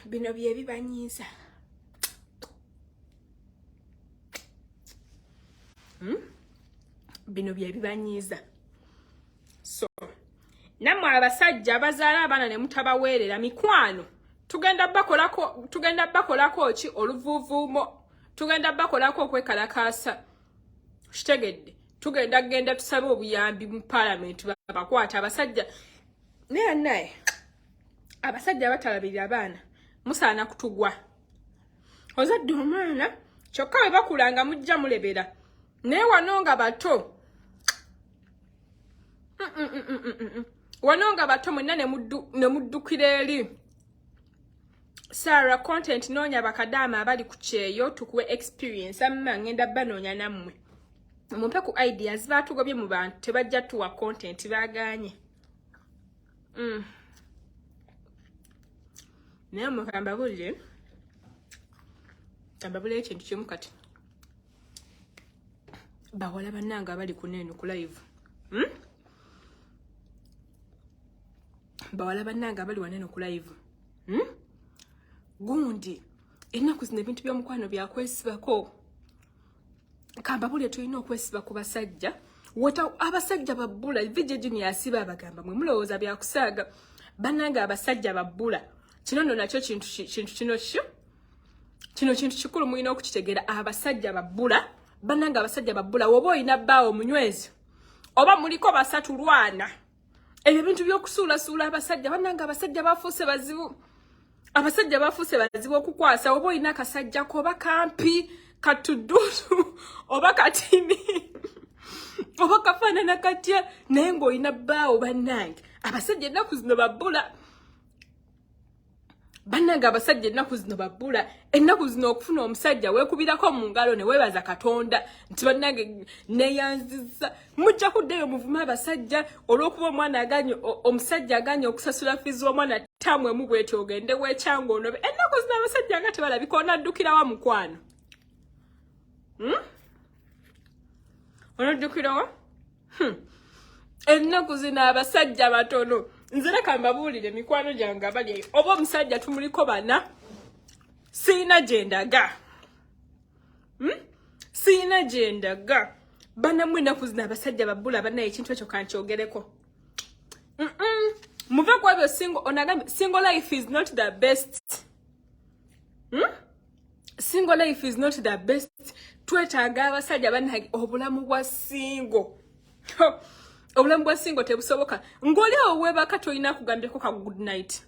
Bino bye bibanyiiza. Bino bye bibanyiiza. So nammwe abasajja abazaala abaana ne mutabaweerera mikwano, tugenda bakolako ki oluvuuvuumo, tugenda bakolako okwekalakaasa. Kitegedde, tugenda genda tusabe obuyambi mu paalamenti babakwata abasajja. Naye naye abasajja abatalabirira abaana musaana kutugwa. Ozadde omwana kyokka bwe bakula nga mujja mulebera, naye wano nga bato, wano nga bato mwenna ne muddukira eri. Sarah, content noonya bakadaama abali ku kyeyo tukuwe experience. Amma ngenda banoonya nammwe mumpe ku ideas. Baatugobye mu bantu, tebajja tuwa content, baagaanye. Naye mukambabulire, kambabulire ekintu kimu kati. Bawala bannange abali kuneeno ku live, Bawala bannange abali waneeno ku live, Gundi ennaku zino ebintu by'omukwano byakwesibako. Kambabulire, tulina okwesiba ku basajja. Wota abasajja babbula. VJ Junior asiba abagamba mwe mulowooza byakusaaga. Bannange abasajja babbula. Kino nno nakyo kintu kino kyo kino kintu kikulu, mulina okukitegeera. Abasajja babbula, bannange, abasajja babbula. Woba olina bbaawo munywezi oba muliko basatu, lwana ebyo ebintu by'okusuulasuula abasajja. Bannange abasajja bafuuse bazibu, abasajja bafuuse bazibu okukwasa. Oba olina akasajja ko oba kampi katududu oba katini oba kafaanana katya, naye ng'olina bbaawo. Bannange abasajja ennaku zino babbula. Bannange abasajja ennaku zino babbula. Ennaku zino okufuna omusajja weekubirako mu ngalo ne weebaza Katonda nti bannange neyanziza. Mujja kuddayo muvume abasajja olw'okuba omwana aganye, omusajja aganye okusasula fiizi w'omwana ttaamu emu bweti, ogende weekyanga onobe. Ennaku zino abasajja nga tebalabika. Onaddukirawa mukwano? Onaddukirawa? Ennaku zino abasajja batono. Nze leka mbabuulire, mikwano gyange abali eyo, oba omusajja tumuliko bana, siina gye ndaga, Siina gye ndaga. Bannammwe ennaku zino abasajja babbula. Bannaye ekintu ekyo kankyogereko. Muve ku ebyo single. Onagambye single life is not the best, Single life is not the best. Twetaaga abasajja. Bannange obulamu bwa single, obulamu bwa single tebusoboka. Ng'oli awo weebaka tolina kugambyeko ka good night,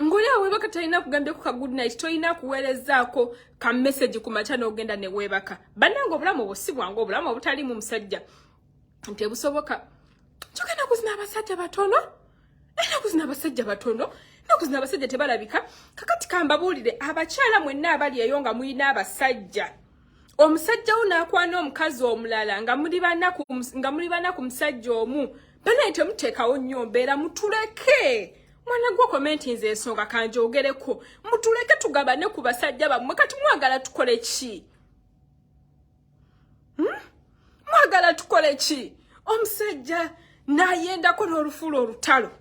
Ng'oli awo weebaka tolina kugambyeko ka good night, tolina kuweerezaako ka message ku makya n'ogenda ne weebaka. Bannange obulamu obwo si bwangu. Obulamu obutaliimu musajja tebusoboka. Kyokka ennaku zino abasajja batono, ennaku zino abasajja batono, ennaku zino abasajja tebalabika. Kakati kambabuulire, abakyala mwenna abali eyo nga mulina abasajja, omusajja wo n'akwana omukazi omulala nga muli bana ku musajja omu, banaye temuteekawo nnyo mbeera. Mutuleke. Mwana gwo comment nze ensonga kanjogereko. Mutuleke tugabane ku basajja bammwe. Kati mwagala tukole ki, Mwagala tukole ki? Omusajja n'ayendako n'olufuula olutalo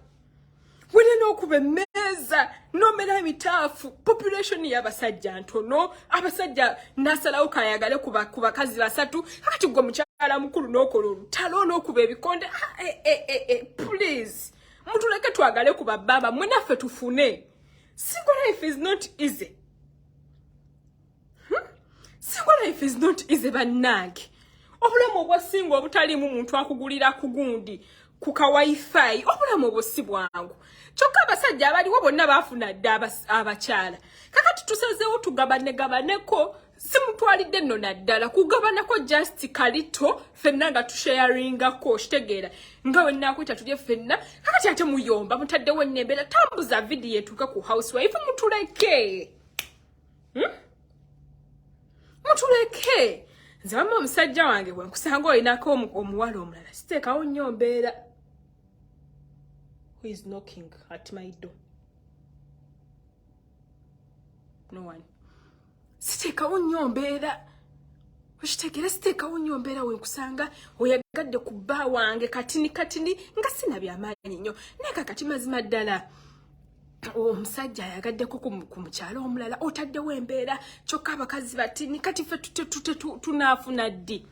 wene n'okuba emmeeza nomera emitaafu. Population y'abasajja ntono. Abasajja n'asalawo kayagale ku bakazi basatu. Kati gwe mukyala mukulu n'okola olutalo n'okuba ebikonde. Ah, eh, eh, eh, eh, please mutuleke twagale ku bababa mwe naffe tufune. Single life is not easy, Single life is not easy. Bannange obulamu obwa single obutaliimu muntu akugulira ku gundi ku ka wifi. Obulamu obwo si bwangu. Kyokka abasajja abaliwo bonna baafuna dda abakyala. Kakati tusazeewo tugabanegabaneko, simutwalidde nno naddala kugabanako just kalito ffenna nga tusharingako, okitegeera, nga wenaakwita tulye ffenna. Kakati ate muyomba mutaddewo nnembeera, tambuza vidiyo etuuke ku housewife, mutuleke. Mutuleke. Nze wamma omusajja wange bwe nkusanga olinako omuwala omulala siteekawo nnyo mbeera. Who is knocking at my door? No one. Siteekawo nnyo mbeera, okitegeera, siteekawo nnyo mbeera wenkusanga oyagadde ku bba wange katini katini nga sina byamaanyi nnyo. Naye kakati mazima ddala omusajja ayagaddeko ku mukyalo omulala, otaddewo embeera, kyokka abakazi batini. Kati ffe tunaafuna ddi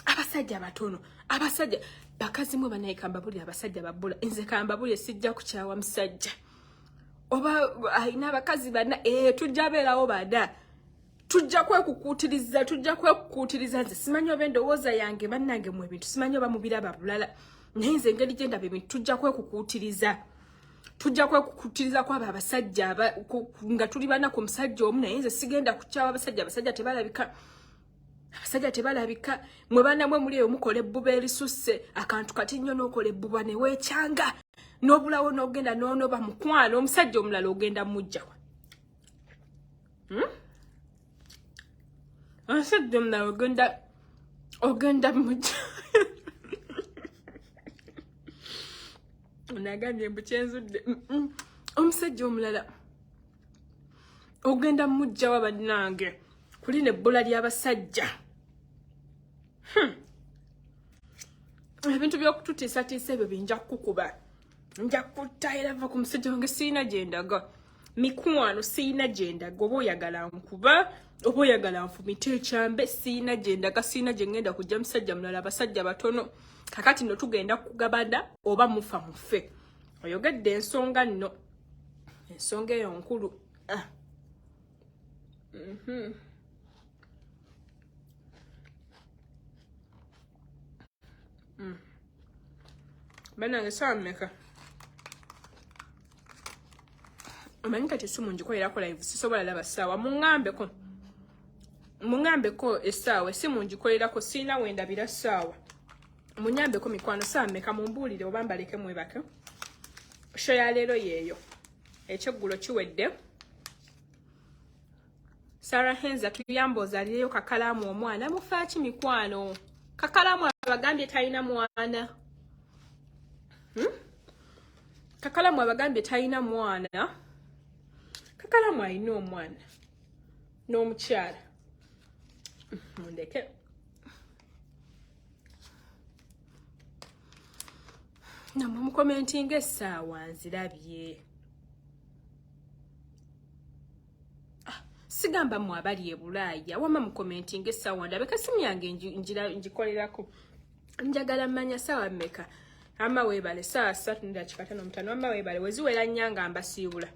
abasajja batono? Abasajja bakazi mwe banaye, kambabulire, abasajja babbula. Nze kambabulire, sijja kukyawa musajja oba alina abakazi bana, tujja beerawo bada, tujja kwekukuutiriza, tujja kwekukuutiriza. Nze simanyi oba endowooza yange, bannange mu ebintu simanyi oba mubiraba bulala, naye nze engeri gye ndaba ebintu, tujja kwekukuutiriza, tujja kwekukuutiriza kwabo abasajja nga tuli bana ku musajja omu. Naye nze sigenda kukyawa abasajja. Abasajja tebalabika, abasajja tebalabika. Mwe baana mwe muli eyo mukola ebbuba erisusse akantu kati nnyo, n'okola ebbuba ne weekyanga n'obulawo n'ogenda n'onoba mukwano. Omusajja omulala ogenda mujjawa? Omusajja omulala ogenda mujja? Nagambye mbu kyenzudde, omusajja omulala ogenda mujjawa? Bannange, kulina ebbula ly'abasajja. Ebintu by'okututiisatiisa ebyo binja kukuba, nja kutta. Era va ku musajja wange, sirina gye ndaga mikwano, sirina gye ndaga. Oba oyagala nkuba, oba oyagala nfumite ekyambe, sirina gye ndaga, sirina gye ngenda kujja musajja mulala. Abasajja batono. Kakati nno tugenda kugabana oba mufa mufe. Oyogedde ensonga nno, ensonga eyo nkulu. Ah. Bannange, saawa mmeka? Omanyi kati esimu ngikolerako live, sisobola laba ssaawa. Muŋŋambeko, muŋŋambeko essaawa. Esimu ngikolerako, sirina wendabira ssaawa. Munyambeko mikwano, saawa mmeka? Mumbuulire oba mbaleke mwebake. Show ya leero yeeyo, ekyeggulo kiwedde. Sarah Henza, tuyamba ozalireyo Kakalaamu omwana. Mufaaki mikwano? Kakalaamu abagambye talina mwana. Kakalaamu abagambye talina mwana. Kakalaamu alina omwana n'omukyala. Mundeke namwe mukomentinga essaawa nzirabye. Sigamba mmwe abali e Bulaaya, wama mukomentinga essaawa ndabeka. Simu yange ngikolerako, njagala mmanya saawa mmeka. Ama weebale, 3:55. Wama weebale, weziwera nnya nga mbasiibula.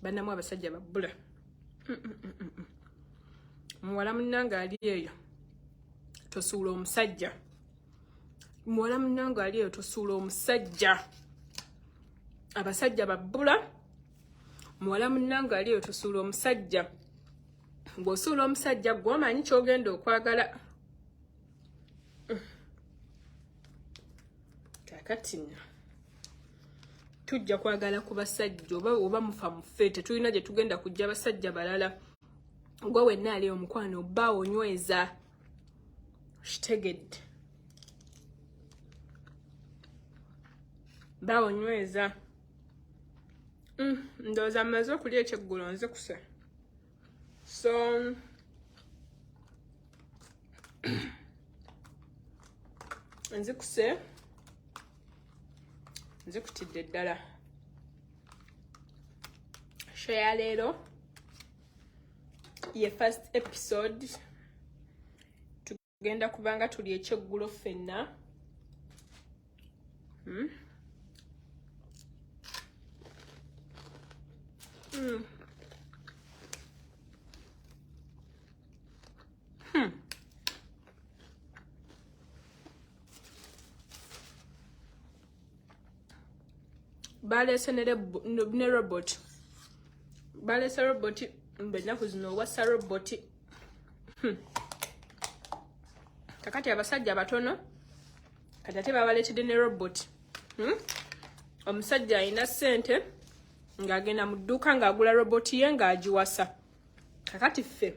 Bannamu, abasajja babbula. Muwala munnange ali eyo, tosuula omusajja. Muwala munnange ali eyo, tosuula omusajja. Abasajja babbula. Muwala munnange ali eyo, tosuula omusajja. Bw'osuula omusajja, gwe omanyi ky'ogenda okwagala. Kakati nno tujja kwagala ku basajja oba mufa mufe, tetulina gye tugenda kujja basajja balala. Gwe wenna ali omukwano, bba onyweza, kitegedde, bba onyweza. Ndowooza mmaze okulya ekyeggulo, nze kusa. So nzikuse, nzikutidde ddala. Show ya leero ye first episode. Tugenda kubanga tuli ekyeggulo ffenna. Baleese ne robot. Baleese robot mbe ennaku zino owasa robot. Kakati abasajja batono kati ate babaleetedde ne robot. Omusajja alina ssente ng'agenda mu dduuka ng'agula robot ye ng'agiwasa. Kakati ffe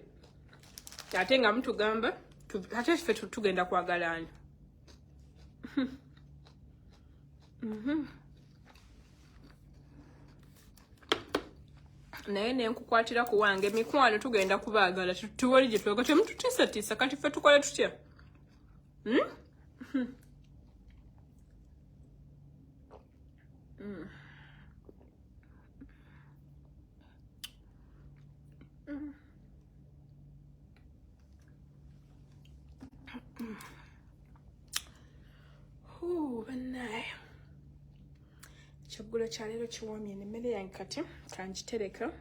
ate nga mutugamba ate ffe tugenda kwagalaani. Naye nenkukwatira ku wange mikwano tugenda kubaagala tuwali gye twagala temututiisatiisa kati ffe tukole tutya? Bannaye ekyeggulo kya leero kiwoomye n'emmere yange kati kangitereka.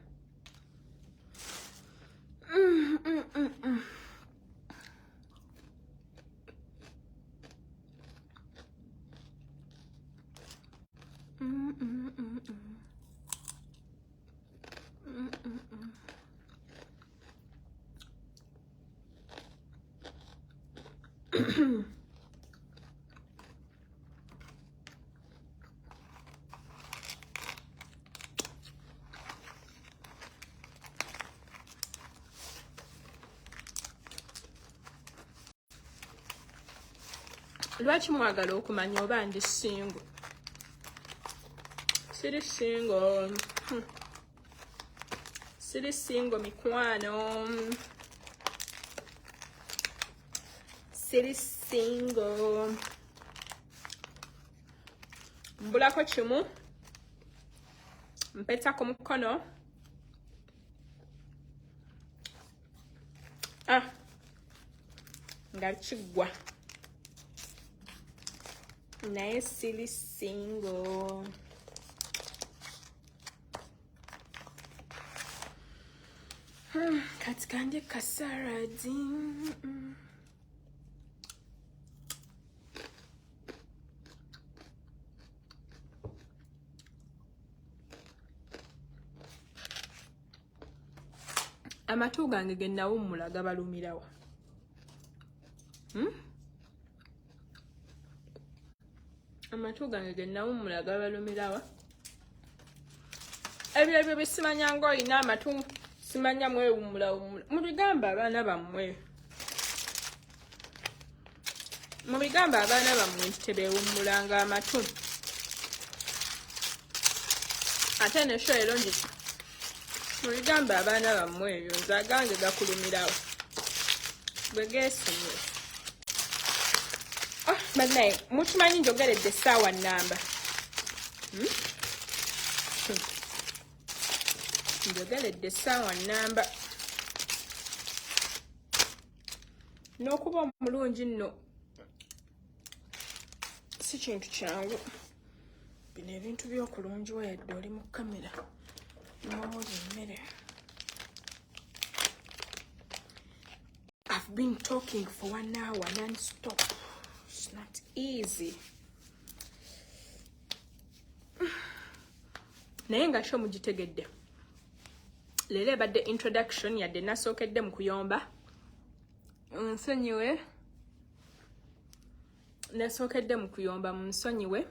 Lwaki mwagala okumanya oba ndi single? Siri single. Siri single mikwano. Siri single. Mbulako kimu. Mpeta ku mukono. Nga kiggwa. Naye siri single. Kati kandye kasaradi. Amatu gange ge nawummula gabalumirawa. Amatu gange ge nawummula gabalumirawa. Ebyo ebyo bisimanya ng'olina amatu simanya mwewummulawummula. Mubigamba abaana bammwe. Mubigamba abaana bammwe nti tebeewummulanga amatu. Ate ne show ero ngi mubigamba abaana bammwe ebyo nze agange gakulumirawo. Bwe geesonyiwe. Bannaye mukimanyi njogeredde essaawa nnamba. Njogeredde essaawa nnamba. N'okuba omulungi nno si kintu kyangu. Bino ebintu by'okulungiwa yadde oli mu kamera n'owoza emmere. I've been talking for 1 hour non-stop. It's not easy. Naye nga kyo mugitegedde. Leero ebadde introduction yadde nasookedde mu kuyomba. Nsonyiwe. Nasookedde mu kuyomba munsonyiwe.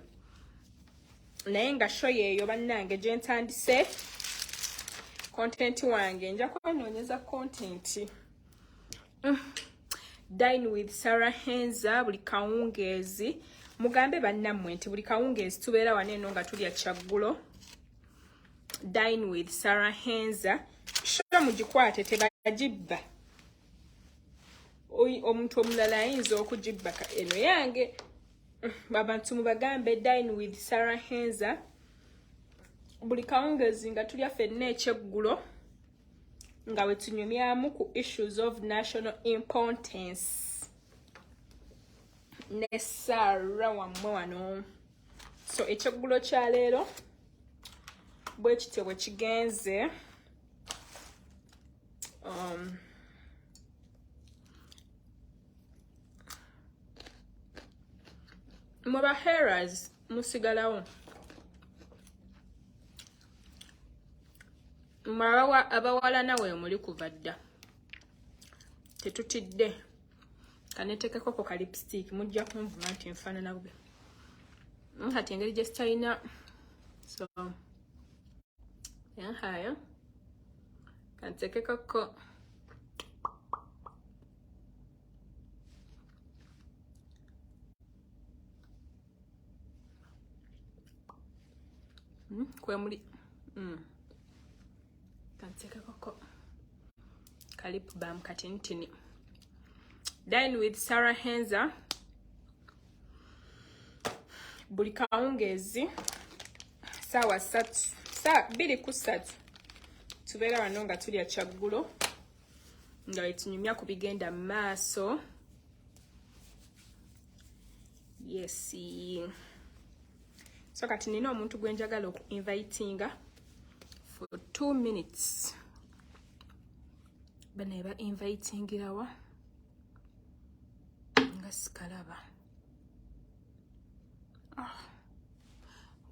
Naye nga show yeeyo bannange gye ntandise content wange nja kwenoonyeza content. Dine with Sarah Henza buli kawungeezi. Mugambe bannammwe nti buli kawungeezi tubeera wano eno nga tulya kyaggulo. Dine with Sarah Henza. Show mugikwate tebagibba. Omuntu omulala ayinza okugibba eno yange. Abantu mubagambe Dine with Sarah Henza. Buli kawungeezi nga tulya ffenna ekyeggulo nga bwe tunyumyamu ku issues of national importance ne Sarah wammwe wano. So ekyeggulo kya leero bwe kityo bwe kigenze. Mwe ba hearers musigalawo. Mwe abawalana we muli kuva dda, tetutidde. Kanetekeko ko ka lipstick, mujja kunvuma nti nfaanana bubi. Kati engeri gye sitalina, so yanhayo kantekekoko. Kwemuli kantekekoko ka lip balm katinitini. Dine with Sarah Henza buli kawungeezi saawa 3, saa 2 ku 3, tubeera wano nga tulya kyaggulo nga wetunyumya ku bigenda mu maaso. Yes, so kati nina omuntu gwe njagala oku invitinga for 2 minutes. Bane ba invitingirawa nga sikalaba. Ah,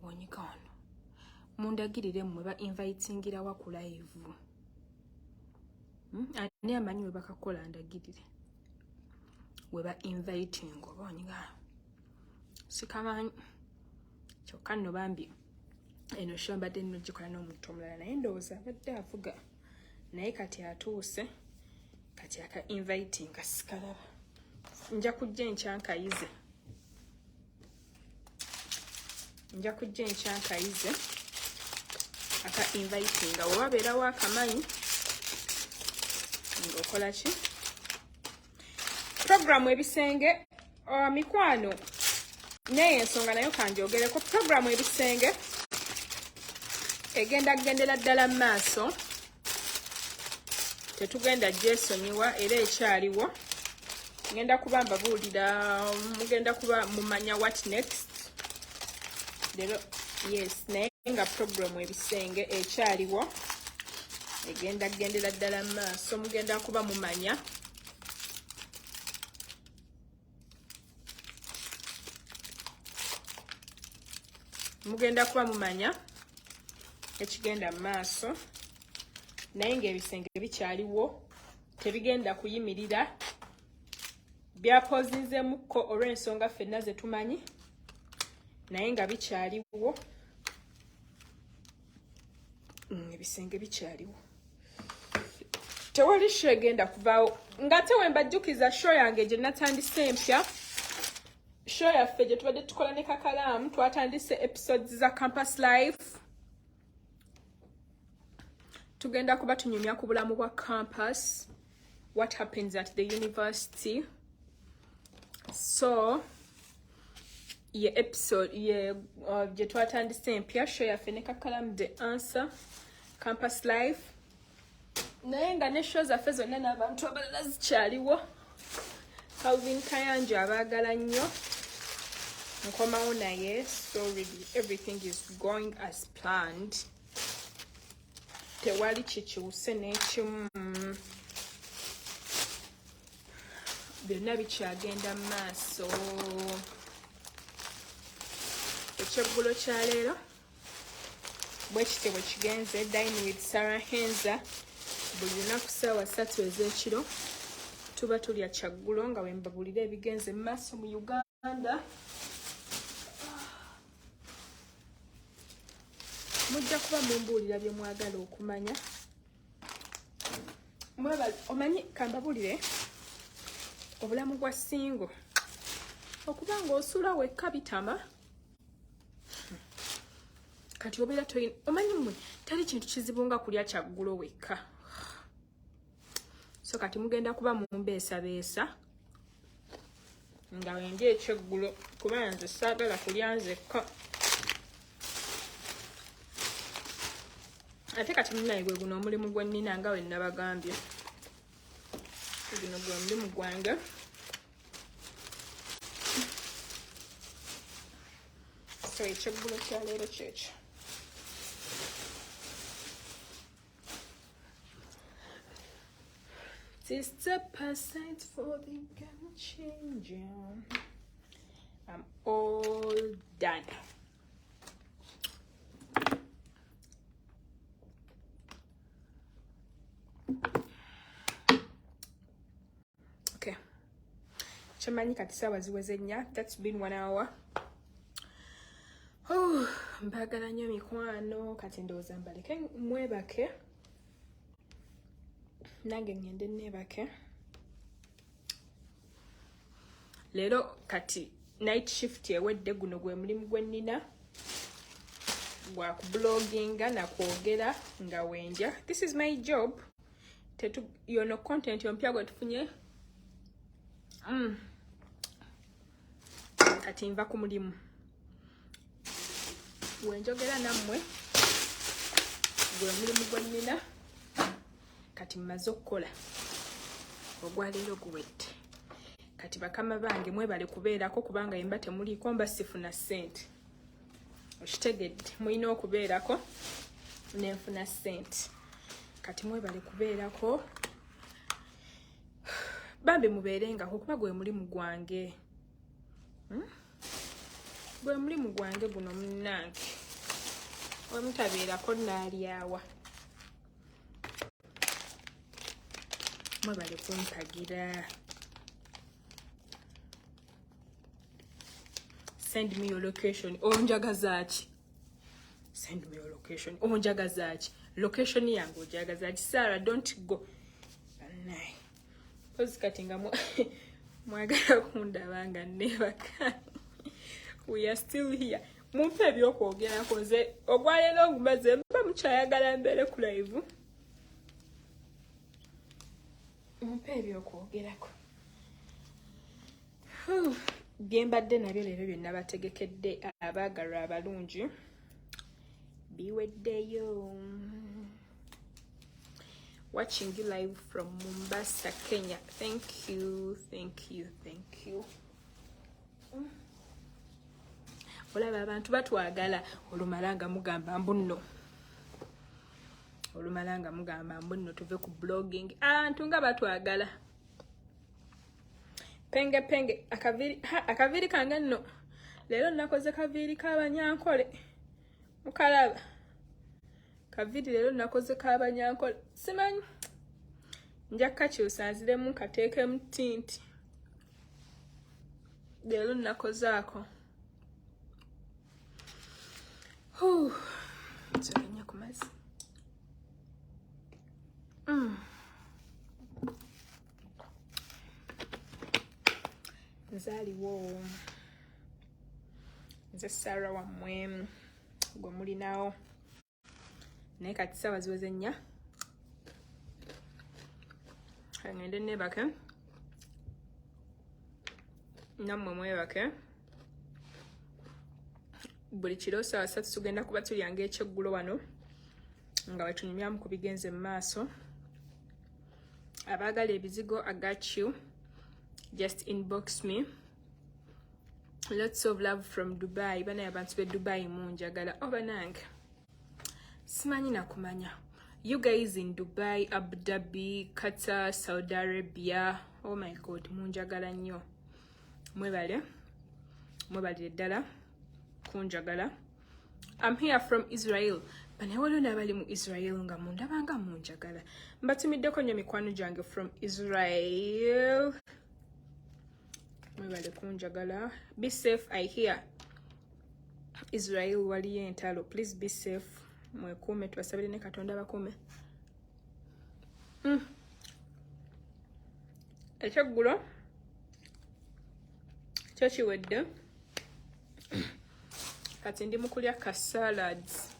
wonyika wano, mundagirire mmwe, ba invitingirawa ku live? Ani amanyi we bakakola? Ndagirire we ba inviting oba onyiga, sikamanyi. Kyokka nno bambi eno show mbadde nno gikola n'omuntu omulala, naye ndowooza abadde avuga, naye kati atuuse. Kati aka inviting sikalaba, nja kujja enkya nkayize, nja kujja enkya nkayize aka inviting. Nga wewabeerawo akamanyi ng'okola ki? Programu ebisenge, mikwano, naye ensonga nayo kanjogereko. Programu ebisenge egenda kugendera ddala mu maaso, tetugenda gyesonyiwa, era ekyaliwo. Ngenda kuba mbabuulira, mugenda kuba mumanya what next leero. Yes, naye nga programu ebisenge ekyaliwo, egenda kugendera ddala mu maaso, mugenda kuba mumanya. Mugenda kuba mumanya ekigenda mu maaso, naye ng'ebisenge bikyaliwo, tebigenda kuyimirira. Byapozinzemukko olw'ensonga ffenna ze tumanyi, naye nga bikyaliwo. Ebisenge bikyaliwo, tewali show egenda kuvaawo. Ng'ate we mbajjukiza show yange gye natandise empya, show yaffe gye tubadde tukola ne Kakalaamu. Twatandise episodes za campus life, tugenda kuba tunyumya ku bulamu bwa campus, what happens at the university. So ye episode ye gye twatandise empya, show yaffe ne Kakalamu, The Answer Campus Life, naye nga ne show zaffe zonna n'abantu abalala zikyaliwo. Calvin Kayanja abaagala nnyo, nkomawo naye. So really everything is going as planned, tewali kikyuse n'ekimu, byonna bikyagenda mu maaso. Ekyeggulo kya leero bwe kityo bwe kigenze. Dine with Sarah Henza buli lunaku ssaawa 3 ez'ekiro tuba tulya kyaggulo nga bwe mbabulira ebigenze mu maaso mu Uganda. Mujja kuba mumbuulira bye mwagala okumanya. Mwebale. Omanyi, kambabulire, obulamu bwa single, okuba ng'osula wekka bitama. Kati obeera toyina, omanyi mmwe, teri kintu kizibu nga kulya kyaggulo wekka. So kati mugenda kuba mumbeesabeesa nga wendi ekyeggulo, kuba nze saagala kulya nzekka. Ate kati munaye gwe guno omulimu gwe nnina, nga we nabagambye, guno gwe mulimu gwange. So ekyeggulo kya leero kyekyo. Step aside for the game changer. I'm all done. Kyemanyi kati saawa ziweze 4. That's been 1 hour. Mbaagala nnyo mikwano. Kati ndowooza mbaleke mwebake, nange ngende neebake. Leero kati night shift ewedde. Guno gwe mulimu gwe nnina gwa kubloginga nakwogera nga wenja. This is my job. Tetu yono content yompya gwe tufunye. Kati nva ku mulimu wenjogera nammwe, gwe mulimu gwe nnina. Kati mmaze okukola, ogwaleero guwedde. Kati bakama bange mwebale kubeerako, kubanga yemba temuliiko mba sifuna ssente. Okitegedde? Mulina okubeerako nenfuna ssente. Kati mwebale kubeerako bambi, mubeerengako kuba gwe mulimu gwange. Gwe mulimu gwange guno munnange, wemutabeerako naalyawa. Mwebale kumpagira. Send me your location. Onjagaza ki? Send me your location. Onjagaza ki? Location yange ojagaza ki? Sarah, don't go. Banaye, pozi kati nga mwagala kundaba nga neebaka. We are still here. Mumpe ebyokwogerako. Nze ogwaleero ngumaze. Mba mukyayagala mbeere ku live, mumpe ebyokwogerako. Bye mbadde nabyo leero bye nabategekedde abaagalwa abalungi biweddeyo. Watching you live from Mombasa, Kenya. Thank you, thank you, thank you. Olaba abantu batwagala. Olumala nga mugamba mbu nno, olumala nga mugamba mbu nno tuve ku blogging. Abantu nga batwagala. Penge penge akaviiri, ha, akaviiri kange nno leero nakoze kaviiri k'abanyankole. Mukalaba kaviiri leero nakoze k'abanyankole. Simanyi, nja kukakyusa nziremu nkateekemu tint. Leero nakozaako. Nsooke ku mazzi. Nzaaliwo nze Sarah wammwe gwe mulinawo, naye kati saawa ziweze 4. Ngende neebake, nammwe mwebake. Buli kiro saawa 3 tugenda kuba tulyanga ekyeggulo wano nga wetunyumyamu ku bigenze mu maaso. Abaagala ebizigo, I got you, just inbox me. Lots of love from Dubai. Banaye abantu be Dubai munjagala. Oh banange, simanyi nakumanya. You guys in Dubai, Abu Dhabi, Qatar, Saudi Arabia, oh my God, munjagala nnyo. Mwebale, mwebalire ddala kunjagala. I'm here from Israel. Banaye waliwo n'abali mu Israel nga mundabanga munjagala. Mbatumiddeko nnyo mikwano gyange from Israel, mwebale kunjagala. Be safe. I hear Israel waliyo entalo. Please be safe, mwekuume, tubasabire ne Katonda bakuume. Ekyeggulo kyo kiwedde. Kati ndi mukulya ka salads,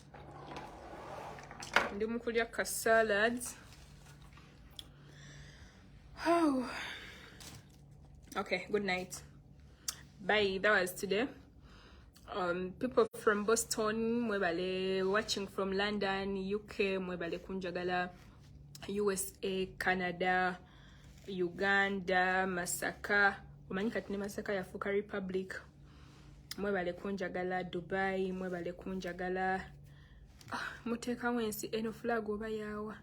ndi mukulya ka salads. Oh. Okay, good night, bye. That was today. People from Boston, mwebale. Watching from London, UK, mwebale kunjagala. USA, Canada, Uganda, Masaka. Omanyi kati ne Masaka yafuuka republic. Mwebale kunjagala. Dubai, mwebale kunjagala. Ah, muteekawo ensi eno flag oba yaawa?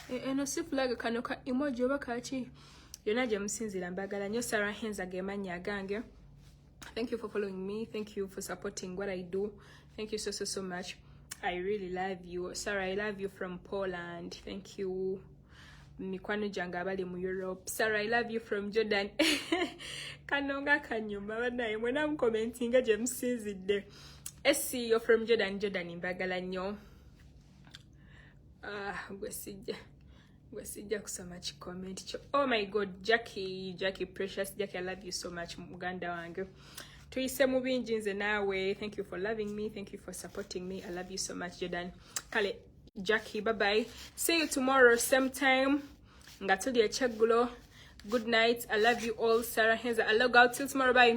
Eno si flag, kano ka emoji oba kaki? Yonna gye musinziira mbagala nnyo. Sarah Henza gemannya agange. Thank you for following me. Thank you for supporting what I do. Thank you so so so much. I really love you. Sarah, I love you from Poland. Thank you. Mikwano gyange abali mu Europe, Sarah, I love you from Jordan. Kano nga kanyuma bannaye, mwena mucommentinga gye musinzidde. Sco from Jordan, Jordan, mbagala nnyo. Ah, gwe sijja kusoma kicomment kyo. Oh my God, Jackie, Jackie, precious Jackie, I love you so much. Muganda wange, tuyise mu bingi nze naawe. Thank you for loving me, thank you for supporting me. I love you so much, Jordan. Kale Jackie, bye bye, see you tomorrow, same time, nga tuli ekyeggulo. Good night, I love you all. Sarah Henza, I log out till tomorrow. Bye.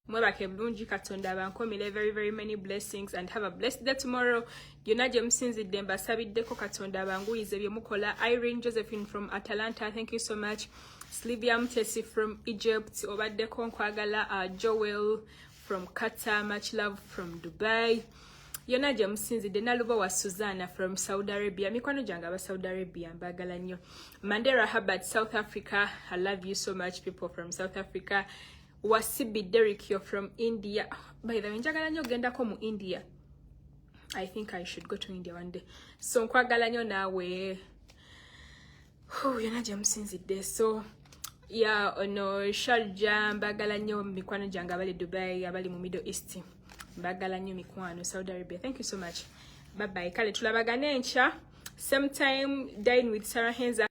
Mwebake bulungi, Katonda abankomire very very many blessings and have a blessed day tomorrow. Yonna gye musinzidde, mbasabiddeko Katonda abanguyize bye mukola. Irene Josephine from Atalanta, thank you so much. Slivia Mutesi from Egypt, obaddeko, nkwagala. Joel from Qatar, much love from Dubai. Yonna gye musinzidde, Naluba wa Susanna from Saudi Arabia, mikwano gyange aba Saudi Arabia, mbagala nnyo. Mandera Habert, South Africa, I love you so much, people from South Africa. Wasibi Derek, you're from India. By the way, njagala nnyo ogendako mu India. I think I should go to India one day. So nkwagala nnyo naawe yonna gye musinzidde. So ya ono Sharja, mbagala nnyo. Mikwano gyange abali Dubai, abali mu Middle East, mbagala nnyo. Mikwano Saudi Arabia, thank you so much. Bye bye. Kale tulabagane enkya, same time, Dine with Sarah Henza.